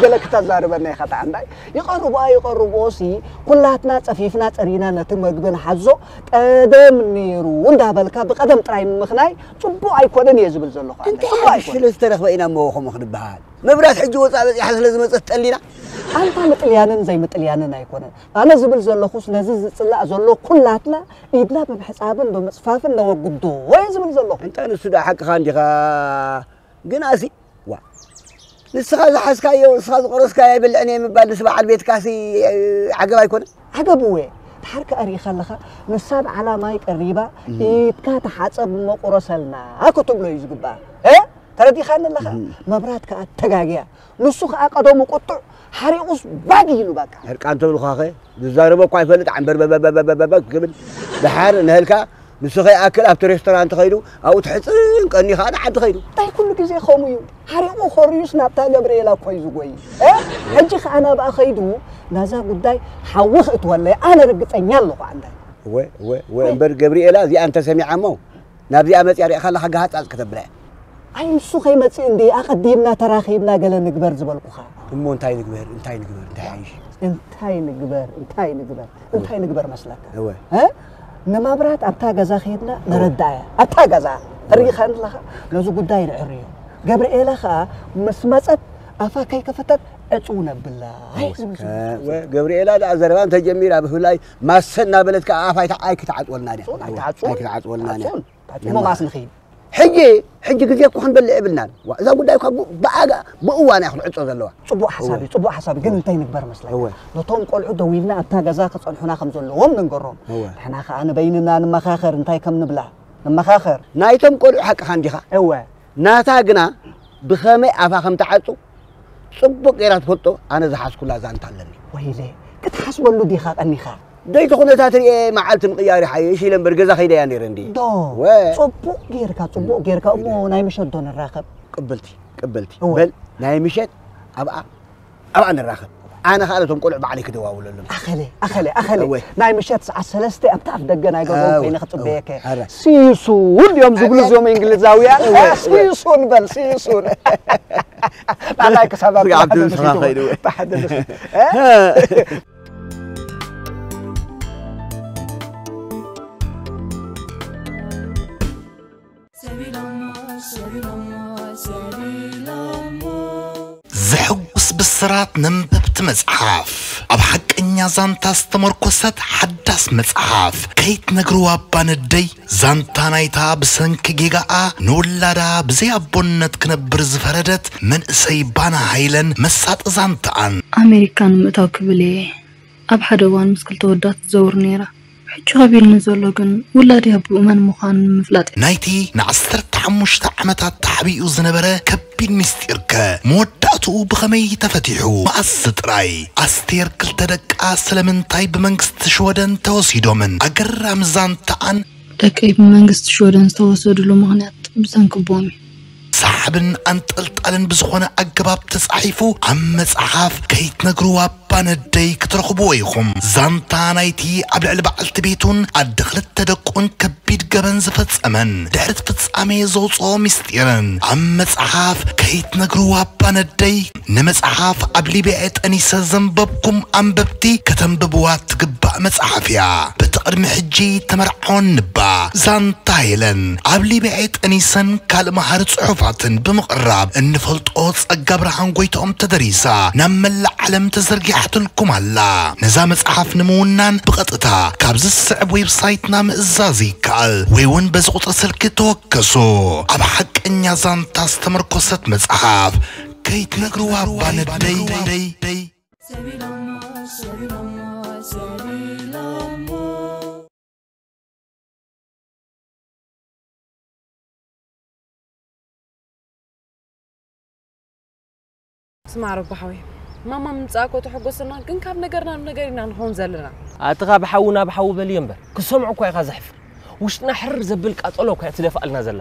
ገለ ክተዛርበና ኢኻ፣ ተዓንዳይ። ይቐርብኣ፣ ይቐርብኦሲ፣ ኩላትና ጸፊፍና ጸሪና ነቲ መግቢ ንሓዞ፣ ቀደም ነይሩ እንዳበልካ ብቐደም ጥራይ ምምኽናይ ጽቡቕ ኣይኮነን እየ ዝብል ዘለኹ። እንታይ ጽቡቕ ሓድሽ ኣይኮነን። ስለ ዝተረኽበ ኢና እሞ ከምኡ ክንበሃል? መብራት ሕጂ ወጻእ በጺሓ ስለ ዝመጸት ጠሊና? ኣንታ ምጥልያንን ዘይምጥልያንን ኣይኮነን። ኣነ ዝብል ዘለኹስ ነዚ ዝጽላእ ዘሎ ኩላትና ኢድና ብምሕጻብን ብምጽፋፍን ነወግዶ እየ ዝብል ዘለኹ። ኣንታ ንሱ ደኣ ሓቅኻ እንዲኻ። ግን ኣሲ፣ ዋ፣ ንስኻ ዝሓዝካዮ፣ ንስኻ ዝቆረስካዮ ኣይበልዕን እየ ምባል ንስ በዓል ቤትካሲ ዓገብ ኣይኮነን? ዓገብ እወ። ድሓር ከኣ ርኢኻ ኣለኻ፣ ንሳ ብዓላማይ ቀሪባ እም። ኢድካ ተሓጸብ እሞ ቁረሰልና ክትብሎ እዩ ዝግባእ። እ? ተረዲኻኒ ኣለኻ? እም። መብራት ከኣ ተጋግያ። ንሱ ከኣ ቀደሙ ቁጡዕ ሓሪቑስ ባግ ኢሉ በቃ። ዕርቃን ተብልኻኸ? ዝዛረቦ እኳ ኣይፈልጥ ዓንበር በበበበበበ ክብል። ደሓር ንህልካ ንሱ ከይኣክል ኣብቲ ሬስቶራንት ኸይዱ ኣብኡ ትሕጽን ቀኒ ኸኣ ንዓዲ ኸይዱ። እንታይ ኩሉ ግዜ ከምኡ እዩ? ሓሪቑ ኸርዩስ ናብታ ገብርኤላ እኮ እዩ ዝጎይ። እ? ሕጂ ኸኣ ናብኣ ኸይዱ ናዛ ጉዳይ ሓዊ ክእትወለይ ኣነ ርግጸኛ ኣለኹ ዓንዳይ። እወ፣ እወ፣ እወ፣ እምበር ገብርኤላ እዚኣ እንተሰሚዓ እሞ ናብዚኣ መጺኣ ሪእኻ ኣለኻ ገሃጻጽ ከተብላ እያ። ኣይ ንሱ ከይመጽእ እንዲ ኣቐዲምና ተራኺብና ገለ ንግበር ዝበልኩኻ። እሞ እንታይ ንግበር፣ እንታይ ንግበር፣ እንታይ ሓይሽ? እንታይ ንግበር፣ እንታይ ንግበር፣ እንታይ ንግበር መስለካ? እወ። እ? ንመብራት ኣብታ ገዛ ከይድና እወ። ነረዳእያ። ኣብታ ገዛ እወ። ተሪኻኒ ኣለኻ፣ ነዚ ጉዳይ ንዕርዮ። ገብርኤላ ኸኣ ምስ መጸት ኣፋ ከይከፈተት ዕጽው ነብላ። ኣይ ዝብል ዝብል። እወ፣ ገብርኤላ ደኣ ዘረባ እንተጀሚራ ብፍላይ ማሰ እናበለት ከኣ ኣፋ ኣይትዓ-፣ ኣይክትዓጽወልና ድያ? ኣይትዓጽውን። ኣይክትዓጽወልና ድያ? ኣይትዓጽውን። እሞ እማ። ማስ ንኽይድ። ሕጂ፣ ሕጂ ግዜ እኮ ክንበልዕ የብልናን። ዋ፣ እዛ ጉዳይ እኳ ቡ-፣ ብኣጋ-፣ ብእዋና እያ ክትዕጾ ዘለዋ። ጽቡቕ ሓሳብ እዩ፣ እወ። ጽቡቕ ሓሳብ እዩ። ግን እንታይ ንግበር መስለካ? እወ። ነቶም ቆልዑ ደዊልና ኣብታ ገዛ ክጸንሑና ከም ዘለዎም ንንገሮም። እወ። ንሕና ከኣ ንበይንና ንመኻኸር እንታይ ከም ንብላ። ንመኻኸር። ናይቶም ቆልዑ ሓቅኻ እንዲኻ? እወ። ናታ ግና ብኸመይ ኣፋ ከም ትዓጹ ጽቡቕ ጌራ ትፈልጦ ኣነ ዝሓዝኩላ ዛንታ ኣለኒ። ወይለ፣ ክትሓስበሉ ዲኻ ቀኒኻ? ደይቲ ኩነታት ርኤ መዓልቲ ምቕያር ይሓይሽ ኢለ እምበር ገዛ ከይደ እያ ነይረ እንዲ። ዶ? ወ። ጽቡቕ ጌርካ፣ ጽቡቕ ጌርካ። እሞ ናይ ምሸት ዶ ንራኸብ? ቅብልቲ፣ ቅብልቲ። እወ። በል፣ ናይ ምሸት ኣብኣ፣ ኣብኣ ንራኸብ። ኣነ ኸኣ ነቶም ቆልዑ ባዕለይ ክደዋውለሎም። ኣኸለ፣ ኣኸለ፣ ኣኸለ። እወ። ናይ ምሸት ሰዓት ሰለስተ ኣብታ ኣፍ ደገ ናይ ገዛኦም እወ፣ ኮይነ ክጽበየከ። እወ፣ ኣረ። ሲሱን ድዮም ዝብሉ ኣረ። እዞም እንግሊዛውያን? እወ፣ እ፣ እወ። ሲሱን በል፣ ሲሱን። ናላይ ክሳብ ኣብ ስጋ ዓብዲ ብሓደ ምስኻ ምሽቱ፣ ኸይዱ። ብሓደ ምሽቱ። እ? ዘሕጉስ ብስራት ነንበብቲ መጽሓፍ። ኣብ ሓቀኛ ዛንታ ዝተመርኮሰት ሓዳስ መጽሓፍ። ከይትነግርዋ እባ ነደይ፣ ዛንታ ናይታ ብሰንኪ ጌጋኣ ንውላዳ ብዘይ ኣቦነት ክነብር ዝፈረደት መንእሰይ ባና ሃይለን መሳጢ ዛንታኣን። ኣሜሪካ ንምእታው ክብል እየ ኣብ ሓደ እዋን ምስ ክልተ ወዳት ትዘውር ነይራ። ሕጂ ከቢድኒ ዘሎ ግን ውላደይ ኣቦኡ መን ምዃኑ ንምፍላጥ እዩ። ናይቲ ንዓሰርተ ሓሙሽተ ዓመታት ተሓቢኡ ዝነበረ ከቢድ ምስጢርከ መወዳእትኡ ብኸመይ ተፈቲሑ? መኣስ ጥራይ? ኣስቴር ክልተ ደቃ ስለምንታይ ብመንግስቲ ሽወደን ተወሲዶምን? ኣገራሚ ዛንታኣን። ደቀይ ብመንግስቲ ሽወደን ዝተወሰድሉ ምኽንያት ብሰንኪ ኣቦኦም እዩ። ሰሓብን ኣንጠልጣልን ብዝኾነ ኣገባብ ተጻሒፉ ኣብ መጽሓፍ ከይትነግርዋ እባ ኣባ ነደይ ክትረኽብዎ ኢኹም። ዛንታ ናይቲ ኣብ ልዕሊ በዓልቲ ቤቱን ኣደ ክልተ ደቁን ከቢድ ገበን ዝፈጸመን ድሕሪ እቲ ፍጻሜ ዘውጽኦ ምስጢርን ኣብ መጽሓፍ ከይትነግርዎ ኣባ ነደይ። ንመጽሓፍ ኣብ ሊብያ ጠኒሰ ዘንበብኩም ኣንበብቲ ከተንብብዋ ትግባእ መጽሓፍ እያ። በቲ ቅድሚ ሕጂ ተመርዓወን ንባ ዛንታ ሄለን ኣብ ሊብያ ጠኒሰን ካልእ መሃሪ ጽሑፋትን ብምቕራብ እንፈልጦ ጸጋ ብርሃን ጎይትኦም ተደሪሳ ናብ መላእ ዓለም ተዘርጊሓትልኩም ኣላ። ነዛ መጽሓፍ ንምውናን ብቐጥታ ካብዚ ዝስዕብ ዌብሳይትና ምእዛዝ ይከኣል ወይ እውን በዚ ቁጽሪ ስልኪ ተወከሱ። ኣብ ሓቀኛ ዛንታ ዝተመርኮሰት መጽሓፍ ከይትነግርዋ ኣባ ነደይ። ስማዕ ረቢ ሓወይ፣ ማማ ምምጻእ እኮ ተሐጎሰና፣ ግን ካብ ነገር ናብ ነገር ኢና ንኸውን ዘለና። ኣቲ ካብ ሓዊ ናብ ሓዊ በልዮ እምበር፣ ክሰምዑ እኳ ኢኻ ዘሕፍር። ውሽጥና ሕርር ዘብል ቃጸሎ እኳ እያ ትደፍኣልና ዘላ።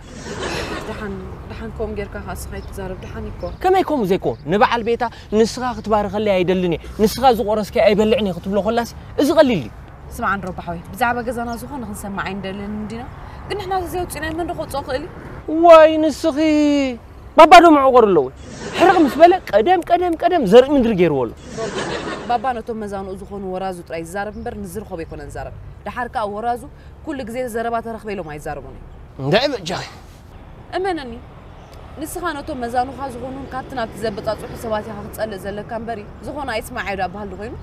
ደሓን፣ ደሓን ከምኡ ጌርካ ከኣ ስኻ ኣይትዛረብ፣ ደሓን እኮ። ከመይ ከምኡ ዘይኮን? ንበዓል ቤታ ንስኻ ክትባርኸለይ ኣይደልን እየ፣ ንስኻ ዝቖረስካዮ ኣይበልዕን እየ ክትብሎ ከላሲ፣ እዚ ቀሊል ድዩ? ስማዕ ኣንድሮ ኣቦ ሓወይ፣ ብዛዕባ ገዛና ዝኾነ ክንሰምዕ ኣይንደልን እንዲና፣ ግን ንሕና ተዘይወጺእና መን ዶ ከውጽኦ ክእል እዩ? ዋይ ንስኺ! ባባ ዶ መዕቆር ኣለዎ? ሕርቕ ምስ በለ ቀደም፣ ቀደም፣ ቀደም ዘርኢ ምድሪ ገይርዎ ኣሎ። ባባ ነቶም መዛንኡ ዝኾኑ ወራዙ ጥራይ ዝዛረብ እምበር ንዝርኸቦ ኣይኮነን ዝዛረብ። ደሓር ከኣ ወራዙ ኩሉ ግዜ ዘረባ ተረኽበ ኢሎም ኣይዛረቡን እዮም። እንድዒ በጃኺ። እመነኒ፣ ንስኻ ነቶም መዛኑኻ ዝኾኑን ካብቲ ናብቲ ዘበጻጽሑ ሰባት ኢኻ ክትጸልእ ዘለካ እምበሪ፣ ዝኾነ ኣይስማዕ እየ ዶ ኣበሃል ዶ ኮይኑ?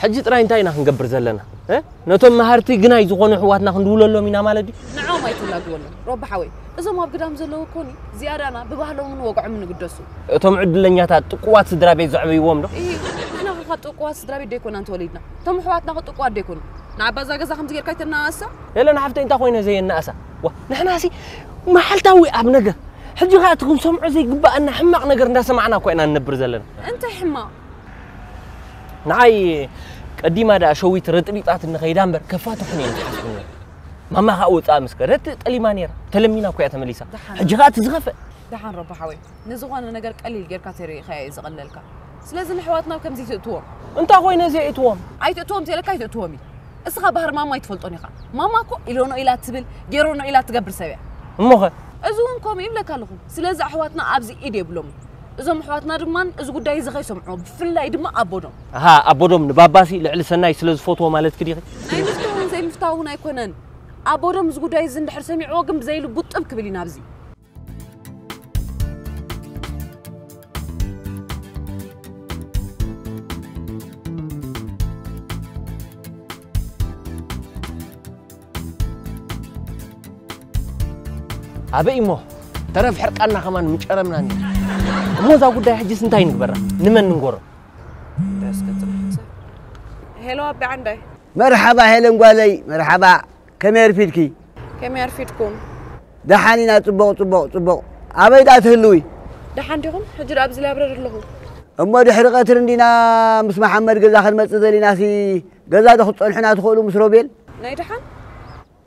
ሕጂ ጥራይ እንታይ ኢና ክንገብር ዘለና? እ? ነቶም መሃርቲ ግናይ ዝኾኑ ኣሕዋትና ክንድውለሎም ኢና ማለት ድዩ? ንዕኦም ኣይትላግበሎም። ሮቢ ሓወይ፣ እዞም ኣብ ግዳም ዘለዉ እኮኒ ዝያዳና ብባህሎምን ወግዖምን ይግደሱ። እቶም ዕድለኛታት ጥቁዋት ስድራ ቤት ዘዕበይዎም ዶ? እሂ፣ ንሕና ኸ ካብ ጥቁዋት ስድራ ቤት ዶ ኣይኮናን ተወሊድና? እቶም ኣሕዋትና ኸ ጥቁዋት ዶ ኣይኮኑ? ንዓባ እዛ ገዛ ከምዚ ጌርካ ኣይተናኣሳ? ሄለን ሓፍተይ እንታይ ኮይነ ዘየናእሳ? ዋ፣ ንሕናሲ መዓልታዊ ኣብ ነገር። ሕጂ ኸኣ እቲ ክንሰምዖ ዘይግብኣና ሕማቕ ነገር እንዳሰማዕና እኮ ኢና ንነብር ዘለና። እንታይ ሕማቕ? ንዓይ ቀዲማ ደኣ ሸዊት ረጥቢጣትኒ ኸይዳ እምበር ከፋትሑኒ እየ ዝሓስቡ ነይረ። ማማ ኸኣ ወጻኣ ምስ ከደት ጠሊማ ነይራ። ተለሚና እኮ እያ ተመሊሳ። ደሓን። ሕጂ ኸኣ እቲ ዝኸፍእ። ደሓን ረቢ ሓወይ። ንዝኾነ ነገር ቀሊል ጌርካ ተሪኢኻዮ እዩ ዝቐለልካ። ስለዚ ንኣሕዋትና ከምዚ ኣይትእትዎም። እንታይ ኮይነ ዘየእትዎም? ኣይትእትዎም ተይለካ ኣይትእትዎም እዩ። እስኻ ባህሪ ማማ ኣይትፈልጦን ኢኻ። ማማ እኮ ኢሎኖ ኢላ ትብል፣ ጌሮኖ ኢላ ትገብር ሰብ እያ። እሞኸ? እዚ እውን ከምኡ ይብለካ ኣለኹ። ስለዚ ኣሕዋትና ኣብዚ ኢድ የብሎምን። እዞም ኣሕዋትና ድማ እዚ ጉዳይ እዚ ከይሰምዕዎ፣ ብፍላይ ድማ ኣቦዶም። ኣሃ፣ ኣቦዶም ንባባሲ ልዕሊ ሰናይ ስለ ዝፈትዎ ማለትኪ ዲኺ? ናይ ምፍታውን ዘይምፍታውን ኣይኮነን። ኣቦዶም እዚ ጉዳይ እዚ እንድሕር ሰሚዕዎ ግን ብዘይልቡ ጥብ ክብል እዩ ናብዚ። ኣበይ እሞ ተረፍ ሕርቃና ከማን ምጨረምና ነይሩ። እሞ እዛ ጉዳይ ሕጅስ እንታይ ንግበራ? ንመን ንንገሮ? እንታይ እስከ ጽናሕ። ሄሎ ኣቢ ዓንዳይ። መርሓባ ሄለን ጓለይ፣ መርሓባ። ከመይ ኣርፊድኪ? ከመይ ኣርፊድኩም? ደሓን ኢና፣ ጽቡቕ፣ ጽቡቕ፣ ጽቡቕ። ኣበይ ደኣ ትህልዊ? ደሓን ዲኹም? ሕጂ ደኣ ኣብዚ ላይብረሪ ኣለኹ። እሞ ድሕሪ ቀትሪ እንዲና ምስ መሓመድ ገዛ ክንመጽእ ዘሊናሲ፣ ገዛ ዶ ክትጸንሑና ትኽእሉ ምስ ሮቤል? ናይ ደሓን?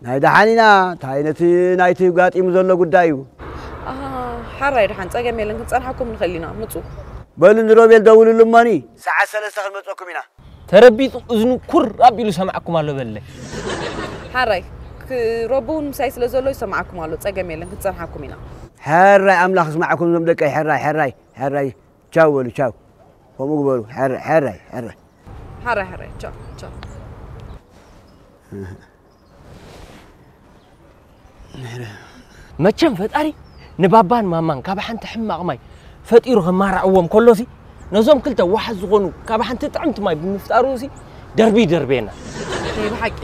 ናይ ደሓን ኢና። እንታይ ነቲ ናይቲ ጋጢሙ ዘሎ ጉዳይ እዩ። ኣሃ፣ ሓራይ ደሓን፣ ጸገም የለን፣ ክንጸንሓኩም ንኽእል ኢና። ምጹ። በሉ ንሮቤል ደውልሉ እሞኒ፣ ሰዓት ሰለስተ ክንመጸኩም ኢና። ተረቢጡ እዝኑ ኩር ኣቢሉ ሰማዕኩም ኣሎ በለይ። ሓራይ፣ ክ-፣ ሮቢ እውን ምሳይ ስለ ዘሎ ይሰማዓኩም ኣሎ፣ ጸገም የለን፣ ክንጸንሓኩም ኢና። ሕራይ ኣምላኽ ይስማዕኩም እዞም ደቀይ፣ ሕራይ፣ ሕራይ፣ ሕራይ። ቻው በሉ፣ ቻው። ከምኡ ግበሩ። ሕራይ፣ ሕራይ፣ ሕራይ። ሓራይ፣ ሓራይ፣ ቻው፣ ቻው። መቸም ፈጣሪ ንባባን ማማን ካብ ሓንቲ ሕማቕ ማይ ፈጢሩ ከማርዕዎም ከሎሲ፣ ነዞም ክልተ ዋሓት ዝኾኑ ካብ ሓንቲ ጥዕምቲ ማይ ብምፍጣሩሲ ደርቢ ይደርብየና። ናይ ብሓቂ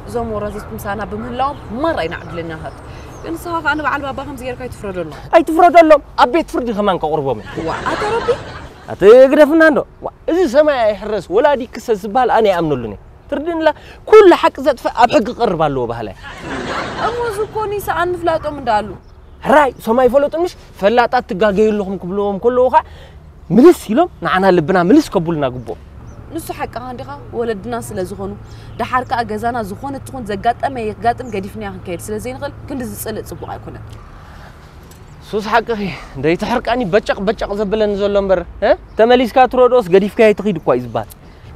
እዞም ወራዝት ምሳና ብምህላዎም ማራ ኢና ዕድለኛታት። ግን ንስኻ ከኣ ንበዓል ባባ ከምዚ ጌርካ ኣይትፍረደሎም። ኣይትፍረደሎም፣ ኣብ ቤት ፍርዲ ከማን ከቕርቦም እየ። ዋ፣ ኣታ ረቢ! ኣቲ ግደፍና እንዶ። ዋ፣ እዚ ሰማይ ኣይሕረስ፣ ወላዲ ክሰስ ዝበሃል ኣነ ኣይኣምነሉን እየ። ትርድእንላ፣ ኩሉ ሓቂ ዘጥፍእ ኣብ ሕጊ ክቐርብ ኣለዎ በሃላይ። እሞ እዚ እኮ ንሰኣን ምፍላጦም እንዳኣሉ። ሕራይ፣ እሶም ኣይፈለጡን ምሽ? ፈላጣት ትጋገዩ ኣለኹም ክብልዎም ከለዉ ኸዓ ምልስ ኢሎም ንዓና ልብና ምልስ ከብሉና ግብኦም። ንሱ ሓቅኻ እንዲኻ፣ ወለድና ስለ ዝኾኑ፣ ደሓር ከኣ ገዛና ዝኾነ ትኹን ዘጋጠመ የጋጥም ገዲፍናዮ ክንከይድ ስለ ዘይንኽእል፣ ክንዲ ዝጽልእ ጽቡቕ ኣይኮነን። ሱስ ሓቅኺ፣ ደይትሕርቃኒ በጨቕ በጨቕ ዘብለኒ ዘሎ እምበር፣ እ? ተመሊስካ ትረድኦስ ገዲፍካዮ ትኺድ እኳ እዩ ዝበሃል።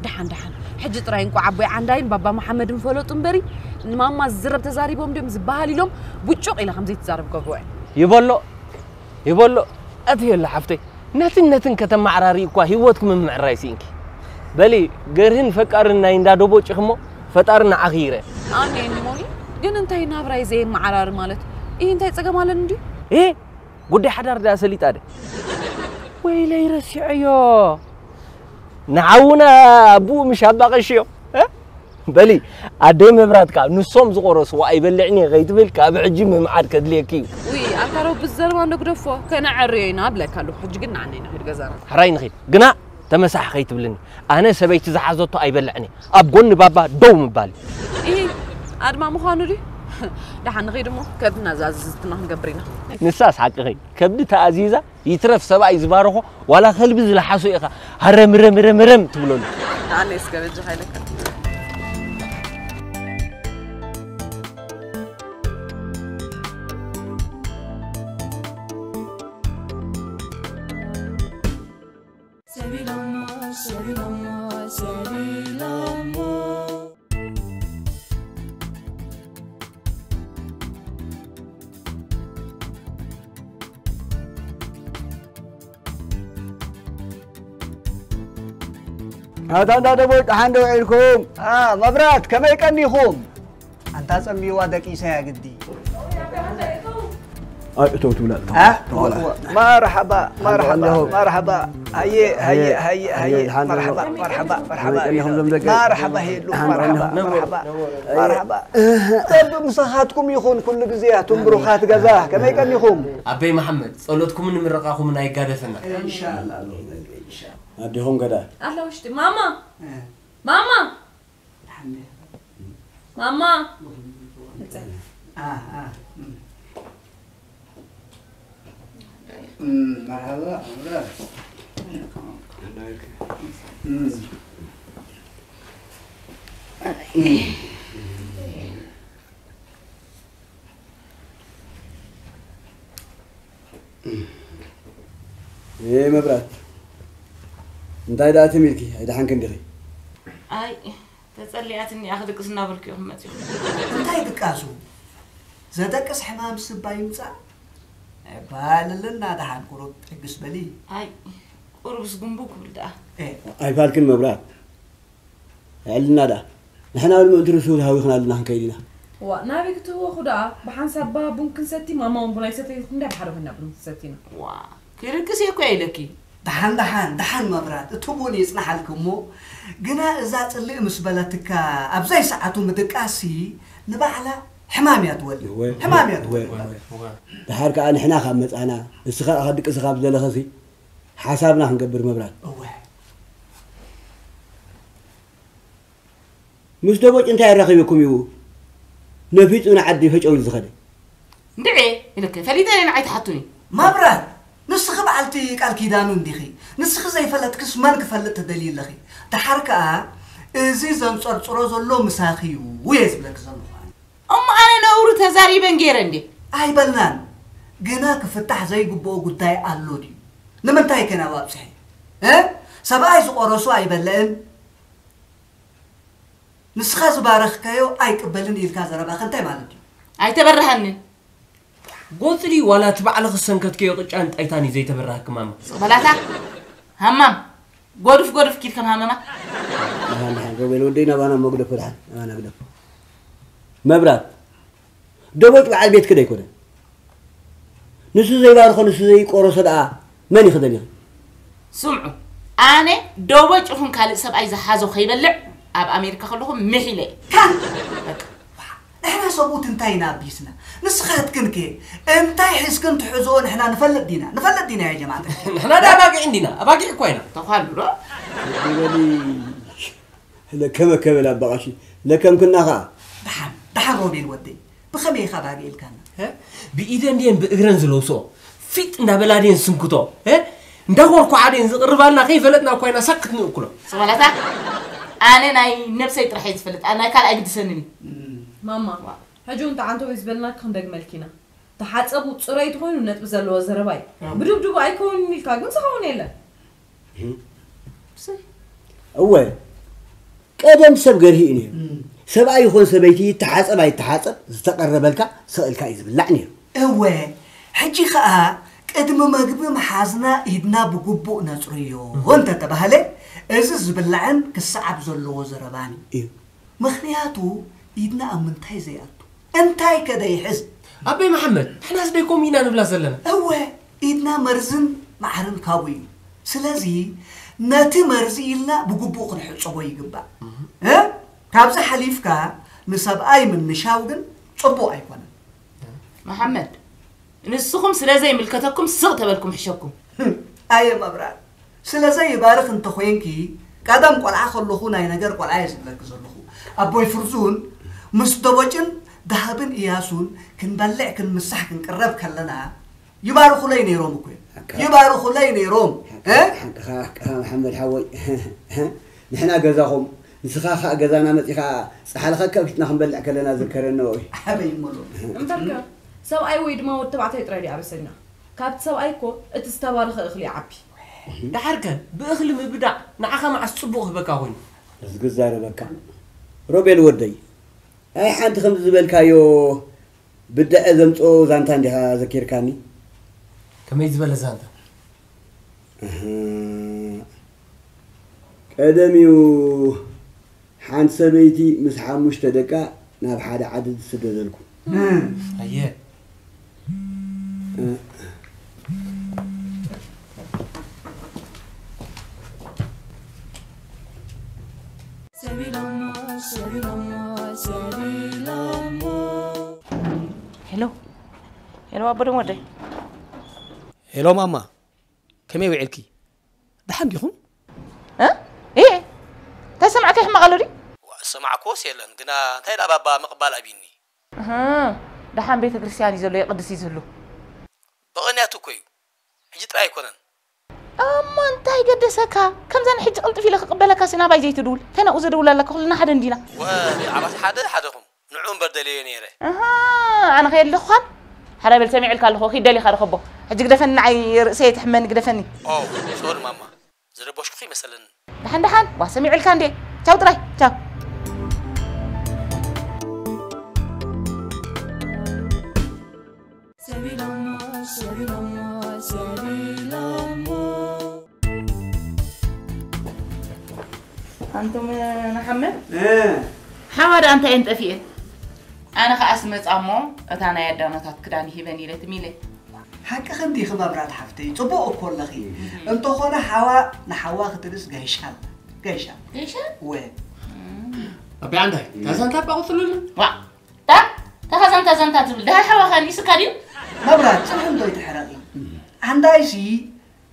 ደሓን ደሓን፣ ሕጂ ጥራይ እንቋዕ ኣቦይ ዓንዳይን ባባ መሓመድን ፈለጡ እምበሪ፣ ንማማ ዝዝረብ ተዛሪቦም ድዮም ዝበሃል ኢሎም ቡጩቕ ኢለ ከም ዘይትዛረብ ገብርዎ እየ። ይበሎ ይበሎ፣ ኣትየላ ሓፍተይ፣ ነትን ነትን ከተመዓራሪ እኳ ህይወትኪ ምምዕራይ ስኢንኪ። በሊ ገርህን ፈቃርን ናይ እንዳ ዶቦጭ እሞ ፈጣሪ ንዓኺ ይረ። ኣሜን ሞኒ፣ ግን እንታይ ናብራይ ዘየመዓራሪ ማለት? ይህ እንታይ ጸገም ኣለኒ እንድዩ? እ ጉዳይ ሓዳር ድኣ ሰሊጣ ደ ወይለይ ረሲዐዮ። ንዓውና ኣቡኡ ምሽ ኣባ ቀሽዮ እ? በሊ ኣደይ መብራት ካብ ንሶም ዝቆረስዎ ኣይበልዕን እየ ከይትብል ካብ ሕጂ ምምዓድ ከድልየኪ እዩ። ውይ ኣንታ ረቢ ዝዘረባ እንዶ ግደፎ ከነዐርዮ ኢና እብለካ ኣለኹ። ሕጂ ግን ንዓና ኢና ኪድ ገዛና። ሕራይ ንኺድ ግና ተመሳሕ ከይትብልኒ። ኣነ ሰበይቲ ዝሓዘቶ ኣይበልዕን እየ። ኣብ ጎኒ ባባ ደው ምባል እዩ። ኢሂ ኣድማ ምዃኑ ድዩ? ደሓን ንኺድ እሞ ከብድና ዝኣዘዘትና ክንገብር ኢና። ንሳስ ሓቅኺ ከብዲ ተኣዚዛ ይትረፍ ሰብኣይ ዝባርኾ ዋላ ከልቢ ዝለሓሶ ኢኻ ሃረምረምረምረም ትብለሉ። ኣነ እስከ በጃኻ ኢለካ። ኣታ እንዳ ደቦይ ደሓን ዶ ውዒልኩም? ኣ መብራት ከመይ ቀኒኹም? ኣንታ ጸምቢዋ ደቂሰያ ግዲ። ኣይ እተው ትብላ እተው። ኣ ተዋላ። መርሓባ መርሓባ ኣለኹ። መርሓባ። ሃየ ሃየ ሃየ ሃየ ሃየ ደሓን መርሓባ ኣለኹ። መርሓባ መርሓባ። ከመይ ቀኒኹም ዞም ደቂ? መርሓባ ሄሉ ደሓን መርሓባ ኣለኹ። መርሓባ መርሓባ። ረቢ ምሳኻትኩም ይኹን ኩሉ ግዜ ኣቱም ብሩኻት ገዛ ከመይ ቀኒኹም? ኣበይ መሓመድ ጸሎትኩምን ምርቓኹምን ኣይጋደፈና። ኢንሻኣላ ኣሎኹም ደቂ ኢንሻኣላ። ኣዴኹም ከዳ? ኣላ ውሽጢ ማማ ማማ ማማ መርሓባ መርሓባ። ኤ መብራት እንታይ ደኣ ትም ኢልኪ ኣይደሓንክን ዲኺ? ኣይ ተጸሊኣትኒ እያ ክድቅስ እናበልኩ ኢኹም መጺኹም። እንታይ ድቃሱ? ዘደቅስ ሕማም ስባ ይምጻእ? ባልልና ደሓን ቁሩብ ጥግስ በሊ። ኣይ ቁሩብስ ጉንቡ ክብል ደኣ። ኤ ኣይፋልክን መብራት። ኣዕልና ደኣ ንሕና እውን ምእንቲ ርእሱ ተሃዊኽና ኣለና ክንከይድ ኢና። ዋእ ናበይ ክትህወኹ ደኣ ብሓንሳብ ባባ ቡን ክንሰቲ ማማ እውን ቡን ኣይሰተየት ክንደይ ብሓደ ኮይና ቡን ክንሰቲ ኢና። ዋእ ክድቅስ እየ እኮ ኢለኪ። ደሓን ደሓን ደሓን መብራት እቲ ቡን ይጽናሓልኪ እሞ ግና እዛ ጽልእ ምስ በለትካ ኣብ ዘይሰዓቱ ምድቃስሲ ንባዕላ ሕማም እያ ትወልድ ሕማም እያ ትወልድ። ደሓር ከኣ ንሕና ካብ መጻና ንስኻ ከኣ ክትድቅሲ ካብ ዝደለኸሲ ሓሳብና ክንገብር መብራት። እወ ምስ ደቦጭ እንታይ ኣራኺብኩም እዩ ነፊጹ ንዓዲ ፈጨው ዝኸደ? እንድዒ ኢልከ ፈሊጠ እየ ንዓይ ትሓቱኒ። መብራት ንስኺ በዓልቲ ቃል ኪዳኑ እንዲኺ። ንስኺ ዘይፈለጥክስ መን ክፈልጥ ትደልዪ ኣለኺ? ደሓር ከኣ እዚ ዘንጸርጽሮ ዘሎ ምሳኺ እዩ እየ ዝብለኪ ዘለኹ ኣነ። እሞ ኣነ ነውሪ ተዛሪበን ገይረ እንዴ? ኣይበልናን። ግና ክፍታሕ ዘይግብኦ ጉዳይ ኣሎ ድዩ? ንምንታይ ከ ናብኡ ኣብጽሐ? እ? ሰብኣይ ዝቆረሶ ኣይበልዕን ንስኻ ዝባረኽካዮ ኣይቅበልን ኢልካ ዘረባኸ እንታይ ማለት እዩ? ኣይተበርሃንን። ጎጽ ድዩ ዋላ እቲ ባዕልኺ ዝሰንከትክዮ ቅጫን ጣይታን እዩ ዘይተበርሃኪ ማማ። ስቕ በላታ ሃማም ጎድፍ ጎድፍ ኪድ ከም ሃመማ። ደሓን ደሓን ሮቤል ወደይ ናባና እሞ ግደፎ ደሓን ናባና ግደፎ። መብራት ደቦጭ በዓል ቤትኪ ዶ ኣይኮነን? ንሱ ዘይባርኾ ንሱ ዘይቆረሶ ደኣ መን እዩ ክደልይኺ? ስምዑ ኣነ ደቦጭ ይኹን ካልእ ሰብኣይ ዝሓዞ ከይበልዕ ኣብ ኣሜሪካ ከለኹ ምሕ ኢለ እየ። ካን በቃ። ንሕና ሰብኡት እንታይ ኢና ኣቢስና? ንስኻትክን ከ እንታይ ሒዝክን ትሕዝኦ ንሕና ንፈልጥ ዲና? ንፈልጥ ዲና ያ ጀማዓት? ንሕና ዳ ኣባጊዕ እንዲና? ኣባጊዕ እኳ ኢና። ተዃሉ ዶ? በሊ ለከመ ከበል ኣባ ቀሺ ለከምክና ኸኣ። ደሓን ደሓን ሮቤል ወደይ ብኸመይ ኢኻ ባጊ ኢልካና? ብኢደን ድየን ብእግረን ዝለውስኦ ፊጥ እንዳበላ ድየን ዝስንክቶ እንዳኮርኳዓ ድየን ዝቕርባልና ከይፈለጥና እኳ ኢና ሳቅ ክትንእክሎ። ስቕ በላታ ኣነ ናይ ነብሰይ ጥራሕ እየ ዝፈልጥ ናይ ካልእ ኣይግድሰንን እዩ። ማማ ሕጂ እውን ጠዓንተ ወይ ዝበልናኪ ክንደግመልኪ ኢና። ተሓጸቡ ጽረይ ተኾይኑ ነጥቢ ዘለዎ ዘረባ እዩ። ብድብድቡ ኣይከውንን ኢልካ ግን ዝኸውን የለን። እወ፣ ቀደም ሰብ ገርሂ እዩ ነይሩ። ሰብኣይ ይኹን ሰበይቲ ይተሓጸብ ኣይተሓጸብ ዝተቐረበልካ ስቕ ኢልካ እዩ ዝብላዕ ነይሩ። እወ፣ ሕጂ ኸኣ ቅድሚ መግቢ ምሓዝና ኢድና ብግቡእ ነጽርዮ እንተተባህለ፣ እዚ ዝብላዕን ክሰዓብ ዘለዎ ዘረባን እዩ። እዩ። ምኽንያቱ ኢድና ኣብ ምንታይ ዘይኣቱ? እንታይ ከ ደይሕዝ? ኣበይ መሓመድ፣ ንሕናስ ደይ ከምኡ ኢና ንብላ ዘለና። እወ፣ ኢድና መርዝን መዓርን ካብኡ እዩ። ስለዚ ነቲ መርዚ ኢልና ብግቡእ ክንሕጸቦ ይግባእ። እ? ካብዚ ሓሊፍካ ንሰብኣይ ምንሻው ግን ጽቡቕ ኣይኮነን። መሓመድ፣ ንስኹም ስለ ዘይምልከተኩም ስቕ ተበልኩም ሕሸኩም። ኣየ መብራት፣ ስለ ዘይባርኽ እንተኾይንኪ፣ ቀደም ቆልዓ ከለኹ ናይ ነገር ቆልዓ እየ ዝብለኪ ዘለኹ። ኣቦይ ፍርዙን ምስ ደቦጭን ደሃብን እያሱን ክንበልዕ ክንምሳሕ ክንቅረብ ከለና ይባርኹለይ ነይሮም እኮ እዮም። ይባርኹለይ ነይሮም። እ? ሓቅኻ፣ ሓቅኻ መሓመድ ሓወይ። ንሕና ገዛኹም፣ ንስኻ ኸኣ ገዛና መጺኻ ጻሕሊ ከከፊትና ክንበልዕ ከለና ዝከረኒ ወይ። ኣበይ እሞ ሎሚ። እምበርከ ሰብኣይ ወይ ድማ ወዲ ተባዕታይ ጥራይ ድዩ ኣበሰኛ? ካብቲ ሰብኣይ እኮ እቲ ዝተባረኸ እኽሊ ይዓቢ። ደሓርከ ብእኽሊ ምብዳዕ ንዓኻ መዓስ ጽቡቕ ክህበካ ኮይኑ? እዚ ክዛረበካ ሮቤል ወደይ፣ ኣይ ሓንቲ ከምዚ ዝበልካዮ ብድዐ ዘምጽኦ ዛንታ እንዲኻ ዘኪርካኒ። ከመይ ዝበለ ዛንታ? እህ፣ ቀደም እዩ ሓንቲ ሰበይቲ ምስ ሓሙሽተ ደቃ ናብ ሓደ ዓዲ ዝስደደልኩ። ኣየ። ሄሎ ሄሎ ኣቦ ደም ወደይ ሄሎ ማማ ከመይ ውዒልኪ ደሓን ዲኹም እ እ እንታይ ሰማዕከ ሕማቕ ኣሎ ድዩ ዝሰማዕክዎስ የለን ግና እንታይ ደኣ ባባ ምቕባል ኣቢኒ እህ ደሓን ቤተ ክርስቲያን እዩ ዘሎ የቕድስ እዩ ዝህሉ ብቕንያቱ እኮ እዩ ሕጂ ጥራይ ኣይኮነን እሞ እንታይ ገደሰካ? ከምዛ ንሕጂ ቅልጥፍ ኢለ ክቕበለካሲ ናባይ ዘይትድውል? እንታይ ናብኡ ዘደውል ኣለካ? ኩልና ሓደ እንዲና። ወ ዓራት ሓደ ሓደኹም ንዑ እምበር ደልየ ነይረ። ኣሃ ኣነ ከየለኹኻን ሓዳይ በል ሰሚዐልካ ኣለኹ ኪድ ደሊኻ ርኸቦ። ሕጂ ግደፈኒ ንዓይ ርእሰይ ኣይትሕመኒ ግደፈኒ። ኦ ሶሪ ማማ ዝረበሽኩኺ ይመሰለኒ። ደሓን ደሓን ዋ ሰሚዐልካ እንድየ። ቻው ጥራይ ቻው። ኣንቱም ንሓመድ ሓዋ ደኣ እንታይ እየን ጠፊኤን? ኣነ ኸዓ ስመጻ እሞ እታ ናይ ኣዳኖታት ክዳን ይህበን ኢለ ትም ኢለ። ሓቅኺ እንዲኺ መብራት ሓፍተይ፣ ጽቡቕ እኮ ኣለኺ። እንተኾነ ሓዋ ንሓዋ ክትብስ ገይሻ ኣላ። ገይሻ። ገይሻ? ወ። ኣቢ ዓንዳይ፣ እታ ዛንታ እባ ቐጽሉልና። ዋእ! እታ እታ ዛንታ ዛንታ ትብል ደሃይ ሓዋኻ ኣኒስካ ድዩ? መብራት ጽንሒ እንዶ ኣይትሕረቒ። ዓንዳይሲ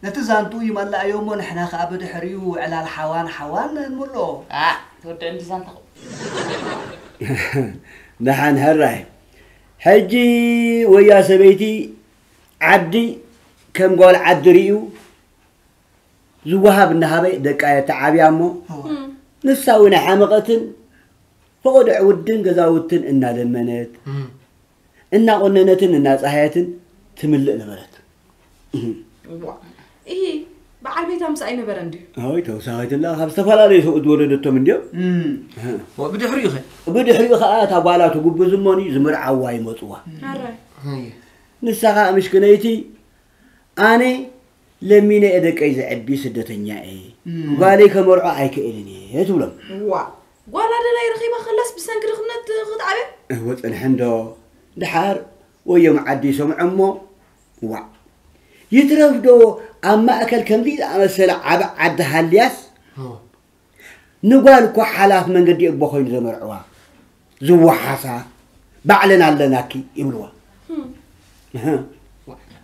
ነቲ ዛንትኡ ይመልኣዮ እሞ ንሕና ከኣ ብድሕሪኡ ዕላል ሓዋን ሓዋን ንመልኦ። ኣእ ትወደእኒ ዛንታኹም። ደሓን ሕራይ ሕጂ ወያ ሰበይቲ ዓዲ ከም ጓል ዓዲ ርእዩ ዝወሃብ እናሃበ ደቃ የተዓብያ እሞ ንሳ እውን ኣይሓመቐትን ፈቐዶ ዕውድን ገዛውትን እናለመነት እናቖነነትን እናፀሃየትን ትምልእ ነበረት። እሂ በዓል ቤታ ምስ ኣይነበረ እንድዩ። ኣይ ተውሳኺትላ ካብ ዝተፈላለዩ ሰብኡት ዝወለደቶም እንድዮም። ብድሕሪኡ ኸ? ብድሕሪኡ ኸዓ እታ ጓላ ትጉብዝ እሞኒ ዝምርዓዋ ይመፅዋ። ንሳ ኸዓ ምሽክነይቲ ኣነ ለሚነ እየ ደቀይ ዘዕቢ ስደተኛ እየ ጓለይ ከመርዖ ኣይክእልን እየ ትብሎም። ዋእ ጓላ ደላይ ረኺባ ከላስ ብሰንኪ ድኽነት ክትዓብያ? እወ ጽንሒ እንዶ ድሓር ወዮም ዓዲ ይሰምዖ እሞ ዋእ ይትረፍ ዶ ኣብ ማእከል ከምዚ ዝኣመሰለ ዓቢ ዓዲ ሃልያስ ንጓል እኮ ሓላፍ መንገዲ እቦ ኮይኑ ዘመርዕዋ ዝወሓሳ ባዕለን ኣለናኪ ይብልዋ።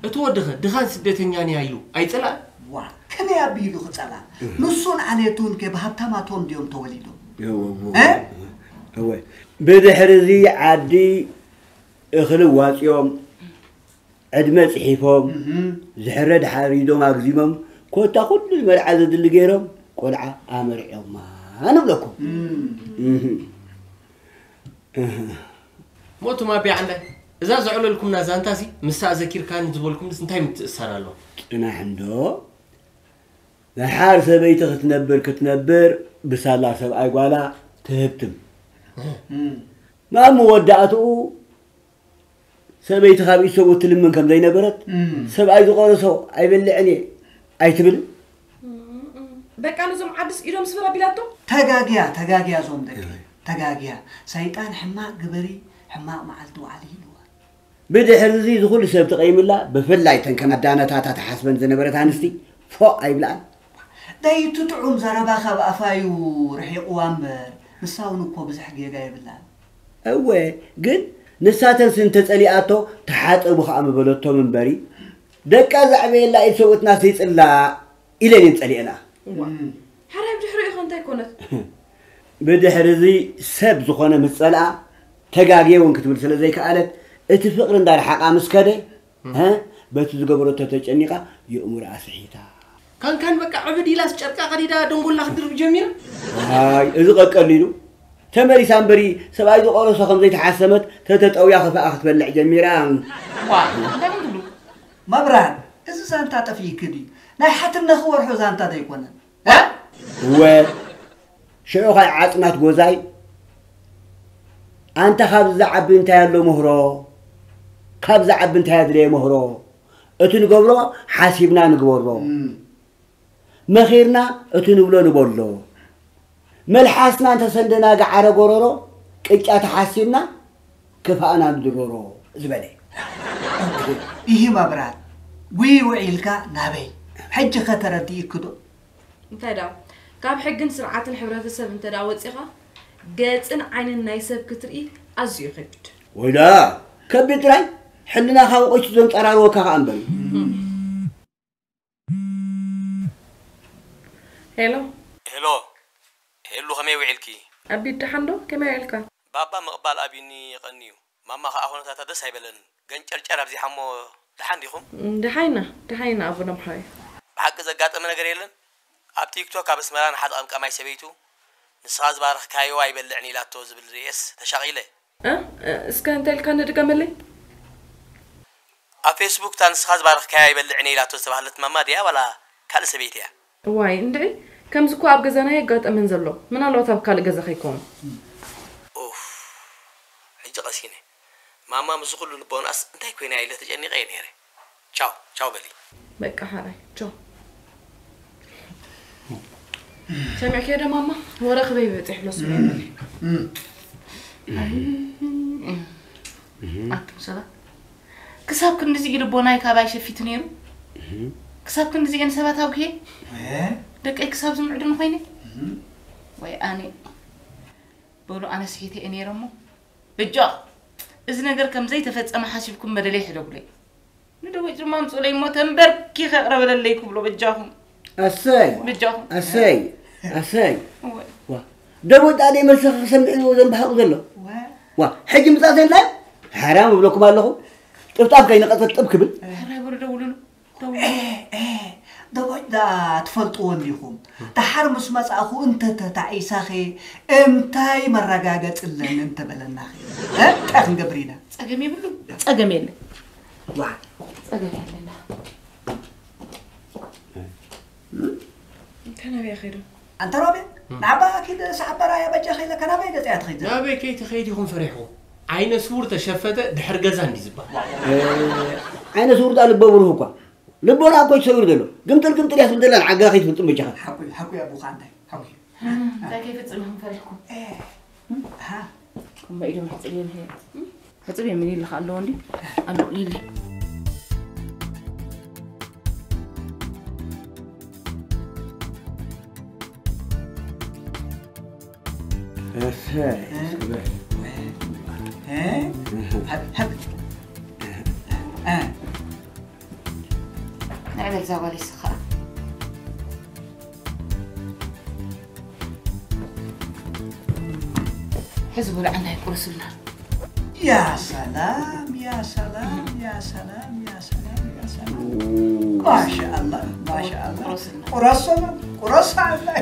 እቲ ወድኸ ድኻን ስደተኛን እያ ኢሉ ኣይጸላእን? ዋ ከመይ ኣቢሉ ክጸላ? ንሱን ዓሌቱን ከ ብሃብታማቶም ድዮም ተወሊዶም? እወ ብድሕሪ እዚ ዓዲ እኽሊ ዋጽዮም ዕድመ ጽሒፎም ዝሕረድ ሓሪዶም ኣግዚሞም ኮታ ኩሉ ንመርዓ ዘድሊ ገይሮም ቆልዓ ኣመርዕዮማ ንብለኩም። ሞቱ ማቢያ ዓንዳይ እዛ ዘዕለልኩምና ዛንታሲ ምስታ ዘኪርካኒ ዝበልኩምስ እንታይ ምትእሳር ኣሎ? ጽናሕ እንዶ፣ ደሓር ሰበይቲ ክትነብር ክትነብር ብሳላ ሰብኣይ ጓላ ትህብትም። ማሙ ወዳእትኡ ሰበይቲ ካብ ኢድ ሰብኡት ትልምን ከም ዘይነበረት፣ ሰብኣይ ዝቆረሶ ኣይበልዕን እየ ኣይትብልን። በቃ ነዞም ዓድስ ኢዶም ስፍር ኣቢላቶ። ተጋግያ ተጋግያ ዞም ደቂ ተጋግያ። ሰይጣን ሕማቕ ግበሪ፣ ሕማቕ መዓልቲ ዋዕሊ ኢልዋ። ብድሕሪ እዚ ዝኹሉ ሰብ ተቐይምላ፣ ብፍላይ ተን ከም ኣዳነታታ ተሓስበን ዝነበረት ኣንስቲ ፎእ ኣይብልኣን። ደይቲ ጥዑም ዘረባ ካብ ኣፋዩ ርሒቕዋ እምበር ንሳ እውን እኮ ብዙሕ ጌጋ የብላን። እወ ግን ንሳተንስ እንተጸሊኣቶ ተሓጸቡ ከኣ ምበለቶም እምበሪ ደቃ ዘዕበየላ ኢድ ሰብኡትና ስይጽላ ኢለን እየን ጸሊኤና። እዋ፣ ሕራይ ብድሕሪኡ ኸ እንታይ ኮነት? ብድሕሪ እዚ ሰብ ዝኾነ ምስ ጸልኣ ተጋግየ እውን ክትብል ስለ ዘይከኣለት እቲ ፍቕሪ እንዳረሓቓ ምስ ከደ እ በቲ ዝገበረቶ ተጨኒቓ የእምሮኣ ስሒታ። ካንካን በቃ ዕብድ ኢላስ ጨርቃ ቀዲዳ ደንጎላ ክትድርብ ጀሚራ። ዋይ እዚ ቀቀሊሉ ተመሊሳ እምበሪ ሰብኣይ ዝቆረሶ ከም ዘይተሓሰመት ተተጠውያ ከፍኣ ክትበልዕ ጀሚራ። ዋ እንታይ ትብሉ? መብራህት እዚ ዛንታ ጠፊእኪ ድዩ? ናይ ሓትነኺ ወርሑ ዛንታ ዶ ኣይኮነን? እ? እወ ሽዑ ኸኣ ዓጽማት ጎዛይ ኣንታ ካብዚ ዝዓቢ እንታይ ኣሎ ምህሮ ካብ ዝዓቢ እንታይ ኣድለየ ምህሮ እቲ ንገብሮ ሓሲብና ንግበሮ መኺርና እቲ ንብሎ ንበሎ መልሓስና እንተሰንደና ገዓረ ጎረሮ ቅጫ ተሓሲብና ክፋእና ንድረሮ ዝበለ። ይህ መብራት ጉይ ውዒልካ ናበይ ሕጂ ከተረድእክዶ? እንታይ ደኣ ካብ ሕግን ስርዓትን ሕብረተሰብ እንተ ደኣ ወጺኻ ገጽን ዓይንን ናይ ሰብ ክትርኢ ኣዝዩ ይኸብድ። ወይዳ ከቢድ ጥራይ ሕልናኻ ወቒሱ ዘንጸራርወካ ከኣ እምበር እዩ። ሄሎ ሄሎ ሄሉ ከመይ ውዒልኪ? ኣቢት ደሓን ዶ? ከመይ ውዒልካ? ባባ ምቕባል ኣብዩኒ የቐንዩ። ማማ ከኣ ኩነታታ ደስ ኣይበለንን። ገንጨርጨር ኣብዚሓሞ ደሓን ዲኹም? ደሓይና ደሓይና ኣቡነ ምሓወይ። ብሓቂ ዘጋጠመ ነገር የለን? ኣብ ቲክቶክ ኣብ ኣስመራ ንሓደ ቀምቃማይ ሰበይቱ ንስኻ ዝባረኽካዮ ኣይበልዕን ኢላቶ ዝብል ርእየስ ተሻቒለ። እ እስከ እንታይ ኢልካኒ ድገመለይ? ኣብ ፌስቡክ እታ ንስኻ ዝባረኽካያ ኣይበልዕን እየ ኢላቶ ዝተባህለት ማማ ድያ ዋላ ካልእ ሰበይቲ እያ? እዋይ እንድዒ ከምዚ እኮ ኣብ ገዛና የጋጠመን ዘሎ ምናልባት ኣብ ካልእ ገዛ ከይከውን። ኡፍ ሕጂ ቀሲነ ማማ ምስዚ ኩሉ ልቦናስ እንታይ ኮይና ኢለ ተጨኒቐ እየ ነይረ። ቻው ቻው በሊ። በቃ ሓራይ ቻው። ሰሚዕክዮ ዶ ማማ ወረ ክበይ በፂሕ ሎስ ኣቱም ሰባት ክሳብ ክንድዚ ኢሉ ቦናይ ካባይ ሸፊቱ ነይሩ ክሳብ ክንድዚ እየ ንሰባት ኣውክየ ደቀይ ክሳብ ዝምዕድኑ ኮይነ ወይ ኣነ በሉ ኣነ ስሒተ እየ ነይረ እሞ በጃኹም እዚ ነገር ከም ዘይተፈጸመ ሓሲብኩም በደለይ ሕደጉለይ ንደወጭ ድማ ኣምፅኡለይ እሞ ተንበርኪኸ ቅረበለለይ ክብሎ በጃኹም ኣሰይ በጃኹም ኣሰይ ኣሰይ ዋ ደቦ ጣደይ መልስኻ ክሰምዕ እዩ ዘንባሕቑ ዘሎ ዋ ሕጂ ምጻእ ዘንታይ ሓራም እብለኩም ኣለኹ ጥፍጣፍ ከይነቐጸት ጥብ ክብል ሕራይ በሉ ደውሉሉ ደውሉ ደቦጭ ደኣ ትፈልጥዎ እንዲኹም ደሓር ምስ መጻእኹ እንተተታዒሳኸ እንታይ መረጋገጺ ኣለኒ እንተበለናኸ እንታይ ክንገብር ኢና ጸገም የብሉ ጸገም የለን ዋ ጸገም የለን እንተ ናበይ ከይዱ ኣንተ ሮቤ ንዓባ ኪድ ሰዓባ ራያ በጃ ከይለ ከናበይ ገጽያ ትኸይድ ናበይ ከይትኸይድ ኢኹም ፈሪሕኹም ዓይነ ስውር ተሸፈተ ድሕር ገዛ እንዲ ዝበሃል ዓይነ ስውር ዳ ልበ ብሩህ እኳ ልቦና እኮ ተሰዊሩ ዘሎ ግምጥል ግምጥል ያስብል ዘላ ንዓጋ ከይትፍልጥም በጃኻ ሓቁ ሓቁ ያቡኻ እንታይ ሓቁ እንታይ ከይፍጽም ኢኹም ፈሪሕኩም እሞ ኢዶም ሕጽብ የምህር ሕጽብ የምን ይልኻ ኣለዎ እንዲ ኣለዎ ይሊ እሰይ ንዕበል እዛ ጓል ይስኻ ሕዚ በሉ ዓንዳይ ቁርስልና يا سلام يا سلام يا سلام يا سلام يا سلام ما شاء الله ما شاء الله ቁረስና ቁረስ الله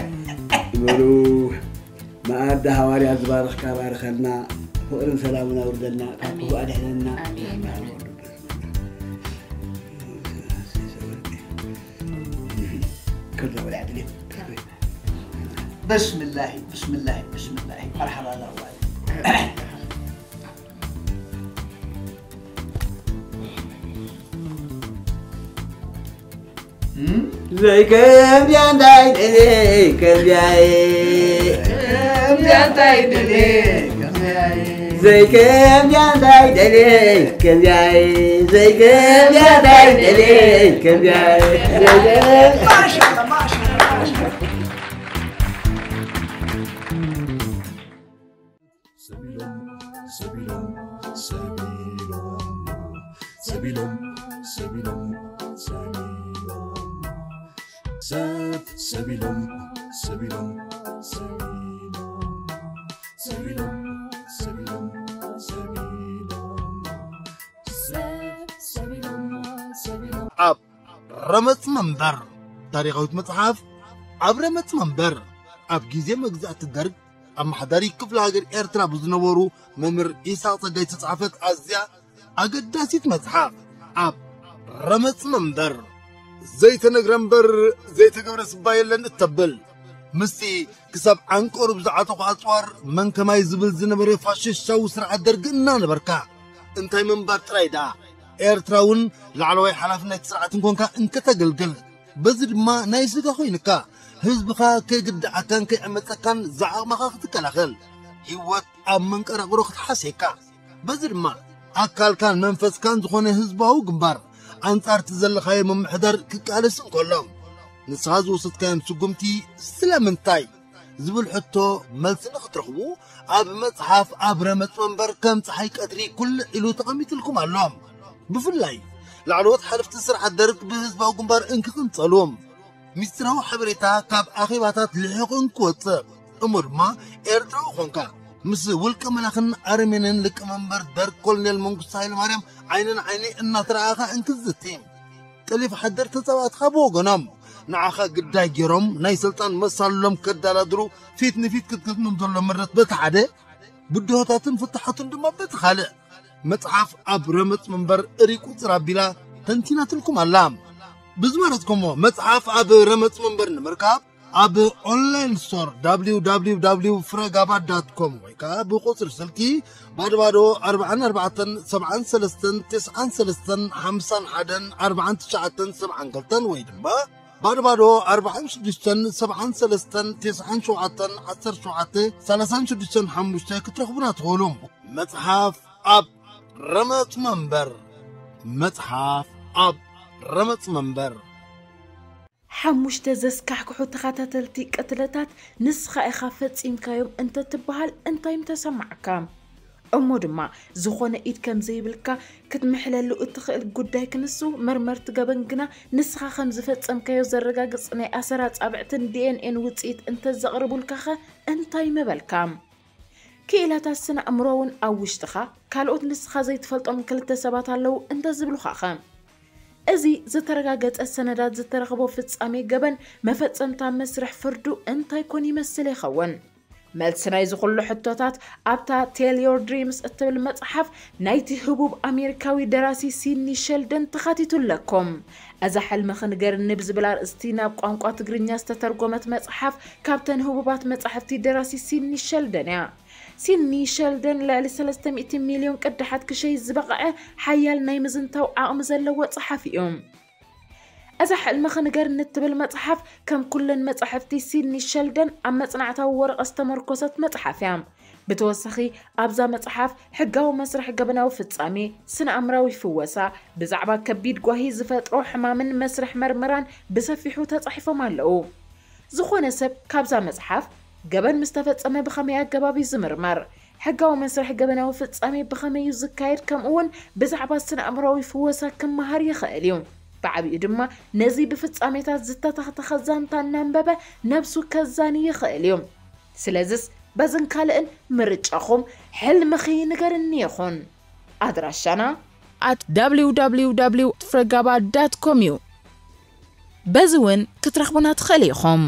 በሉ መኣዲ ሃዋርያ ዝባረኽካ ባርኸልና ፍቕርን ሰላምን ኣውርደልና፣ ካብ ክፉእ ኣድሕነና። ኣሜን። ከዛ ወላ ድሌት። ብስምላሂ፣ ብስምላሂ፣ ብስምላሂ። መርሓባ ዛዋል። ዘይከምዚያ እንታይ ደልየ፣ ከምዚያ እየ። ከምዚያ እንታይ ደልየ፣ ከምዚያ እየ። ዘይከምዚያ እንታይ ደልየ፣ ከምዚያ እየ። ዘይከምዚያ እንታይ ደልየ፣ ከምዚያ እየ። ዘይከም- ማሻአላህ፣ ማሻአላህ፣ ማሻአላህ። ሰቢሎም፣ ሰቢሎም፣ ሰቢሎም፣ ሰቢሎም፣ ሰቢሎም፣ ሰቢሎም፣ ሰብ፣ ሰቢሎም፣ ሰቢሎም፣ ሰቢሎም፣ ሰቢሎም፣ ሰቢሎም፣ ሰቢሎም፣ ሰብ፣ ሰቢሎም፣ ሰቢሎም። ኣብ ረመጽ መንበር፣ ታሪኻዊት መጽሓፍ ኣብ ረመጽ መንበር፣ ኣብ ግዜ መግዛእቲ ደርግ ኣመሓዳሪ ክፍለ ሃገር ኤርትራ ብዝነበሩ መምህር ኢሳቕ ጸጋይ ዝተጻሕፈት ኣዝያ ኣገዳሲት መጽሓፍ። ኣብ ረመጽ መንበር፣ ዘይተነግረ እምበር ዘይተገብረ ስባ የለን እተብል፣ ምስቲ ክሳብ ዓንቀሩ ብዝዓጠቑ ኣጽዋር መን ከማይ ዝብል ዝነበረ ፋሽስታዊ ስርዓት ደርጊ እናነበርካ፣ እንታይ ምንባር ጥራይ ደኣ፣ ኤርትራ እውን ላዕለዋይ ሓላፍነት ስርዓት እንኮንካ እንከተገልግል፣ በዚ ድማ ናይ ስጋ ኮይንካ፣ ህዝብኻ ከይግድዓካን ከይዕመጸካን ዝዓቕምኻ ክትከላኸል፣ ህይወት ኣብ መንቀራቕሮ ክትሓስየካ፣ በዚ ድማ ኣካልካን መንፈስካን ዝኾነ ህዝባዊ ግንባር ኣንጻር እቲ ዘለኻዮ ምምሕዳር ክቃለስ እንከሎ፣ ንስኻ ዝወሰድካዮም ስጉምቲ ስለምንታይ ዝብል ሕቶ መልሲ ንኽትረኽቡ፣ ኣብ መጽሓፍ ኣብ ረመጽ መንበር ከም ጸሓይ ቀትሪ ኩልዕ ኢሉ ተቐሚጥልኩም ኣሎ። ብፍላይ ላዕለዎት ሓለፍቲ ስርዓት ደርግ ብህዝባዊ ግንባር እንክቕንጸሉ፣ ሚስጥራዊ ሓበሬታ ካብ ኣኼባታት ልሒቑ እንክወጽእ፣ እሞ ድማ ኤርትራዊ ኾንካ ምስ ውልቀ መላኽን ኣረሜንን ሊቀመንበር ደርግ ኮሎኔል መንግስቱ ሃይለማርያም ዓይኒ ንዓይኒ እናተረኣኻ እንክዝቲ፣ ጠሊፍ ሓደር ተጻባእትኻ ብወገኖም ንዓኻ ግዳይ ገይሮም ናይ ስልጣን መሳልሎም ከዳላድሩ ፊት ንፊት ክትገጥሞም ዘሎ ምረት በቲ ሓደ፣ ብድሆታትን ፍትሓቱን ድማ በቲ ካልእ፣ መጽሓፍ ኣብ ረመጽ መንበር እሪ ቁጽር ኣቢላ ተንቲናትልኩም ኣላ። ብዝመረጽኩሞ መጽሓፍ ኣብ ረመጽ መንበር ንምርካብ ኣብ ኦንላይን ስቶር www ፍረጋባ ዳት ኮም ወይ ከዓ ብቁጽሪ ስልኪ ባዶ ባዶ ኣርባዓን ኣርባዕተን ሰብዓን ሰለስተን ተስዓን ሰለስተን ሓምሳን ሓደን ኣርባዓን ትሽዓተን ሰብዓን ክልተን ወይ ድማ ባዶ ባዶ ኣርባዓን ሽዱሽተን ሰብዓን ሰለስተን ተስዓን ሸውዓተን ዓሰርተ ሸውዓተ ሰላሳን ሽዱሽተን ሓሙሽተ ክትረኽቡና ትኽእሉ። መጽሓፍ ኣብ ረመጽ መንበር። መጽሓፍ ኣብ ረመጽ መንበር። ሓሙሽተ ዘስካሕክሑ ተኸታተልቲ ቅትለታት ንስኻ ኢኻ ፈጺምካዮም እንተትበሃል እንታይ ምተሰማዓካ? እሞ ድማ ዝኾነ ኢድ ከም ዘይብልካ ክትምሕለሉ እትኽእል ጉዳይ ክንሱ መርመርቲ ገበን ግና ንስኻ ከም ዝፈጸምካዮ ዘረጋግጽ ናይ ኣሰር ኣጻብዕትን ዲ ኤን ኤን ውጽኢት እንተዘቕርቡልካኸ እንታይ ምበልካ? ክኢላታት ስነ ኣእምሮ እውን ኣብ ውሽጥኻ ካልኦት ንስኻ ዘይትፈልጦም ክልተ ሰባት ኣለዉ እንተዝብሉኻኸ? እዚ ዝተረጋገጸ ሰነዳት ዝተረኽቦ ፍጻሜ ገበን መፈጸምታ መስርሕ ፍርዱ እንታይ ኮን ይመስል ይኸውን? መልሲ ናይዚ ኩሉ ሕቶታት ኣብታ Tell Your Dreams እትብል መጽሓፍ ናይቲ ህቡብ ኣሜሪካዊ ደራሲ ሲድኒ ሸልደን ተኻቲቱ ኣለኩም። እዛ ሕልሚ ክንገርኒ ብዝብል ኣርእስቲ ናብ ቋንቋ ትግርኛ ዝተተርጎመት መጽሓፍ ካብተን ህቡባት መጻሕፍቲ ደራሲ ሲድኒ ሸልደን እያ። ሲድኒ ሸልደን ልዕሊ ሰለስተ ሚእቲ ሚልዮን ቅዳሓት ክሸይ ዝበቕዐ ሓያል ናይ ምዝንታው ዓቕሚ ዘለዎ ጸሓፊ እዩ። እዛ ሕልሚ ክንገርኒ እትብል መጽሓፍ ከም ኩለን መጻሕፍቲ ሲድኒ ሸልደን ኣብ መጽናዕታዊ ወረቐት ዝተመርኮሰት መጽሓፍ እያ። ብተወሳኺ ኣብዛ መጽሓፍ ሕጋዊ መስርሕ ገበናዊ ፍጻሜ፣ ስነ ኣእምራዊ ፍወሳ፣ ብዛዕባ ከቢድ ጓሂ ዝፈጥሮ ሕማምን መስርሕ መርመራን ብሰፊሑ ተጻሒፎም ኣለዉ። ዝኾነ ሰብ ካብዛ መጽሓፍ ገበን ምስ ተፈጸመ ብኸመይ ኣገባብ እዩ ዝምርመር? ሕጋዊ መስርሕ ገበናዊ ፍጻሜ ብኸመይ እዩ ዝካየድ? ከምኡ እውን ብዛዕባ ስነ ኣእምራዊ ፍወሳ ክመሃር ይኽእል እዩ። ብዓቢኡ ድማ ነዚ ብፍጻሜታት ዝተተኽተኸ ዛንታ እናንበበ ነብሱ ከዛኒ ይኽእል እዩ። ስለዝስ በዝን ካልእን ምርጫኹም ሕልምኺ ንገርኒ ይኹን። ኣድራሻና at www ፍረጋባ ዳት ኮም እዩ። በዚ እውን ክትረኽቡና ትኽእል ኢኹም።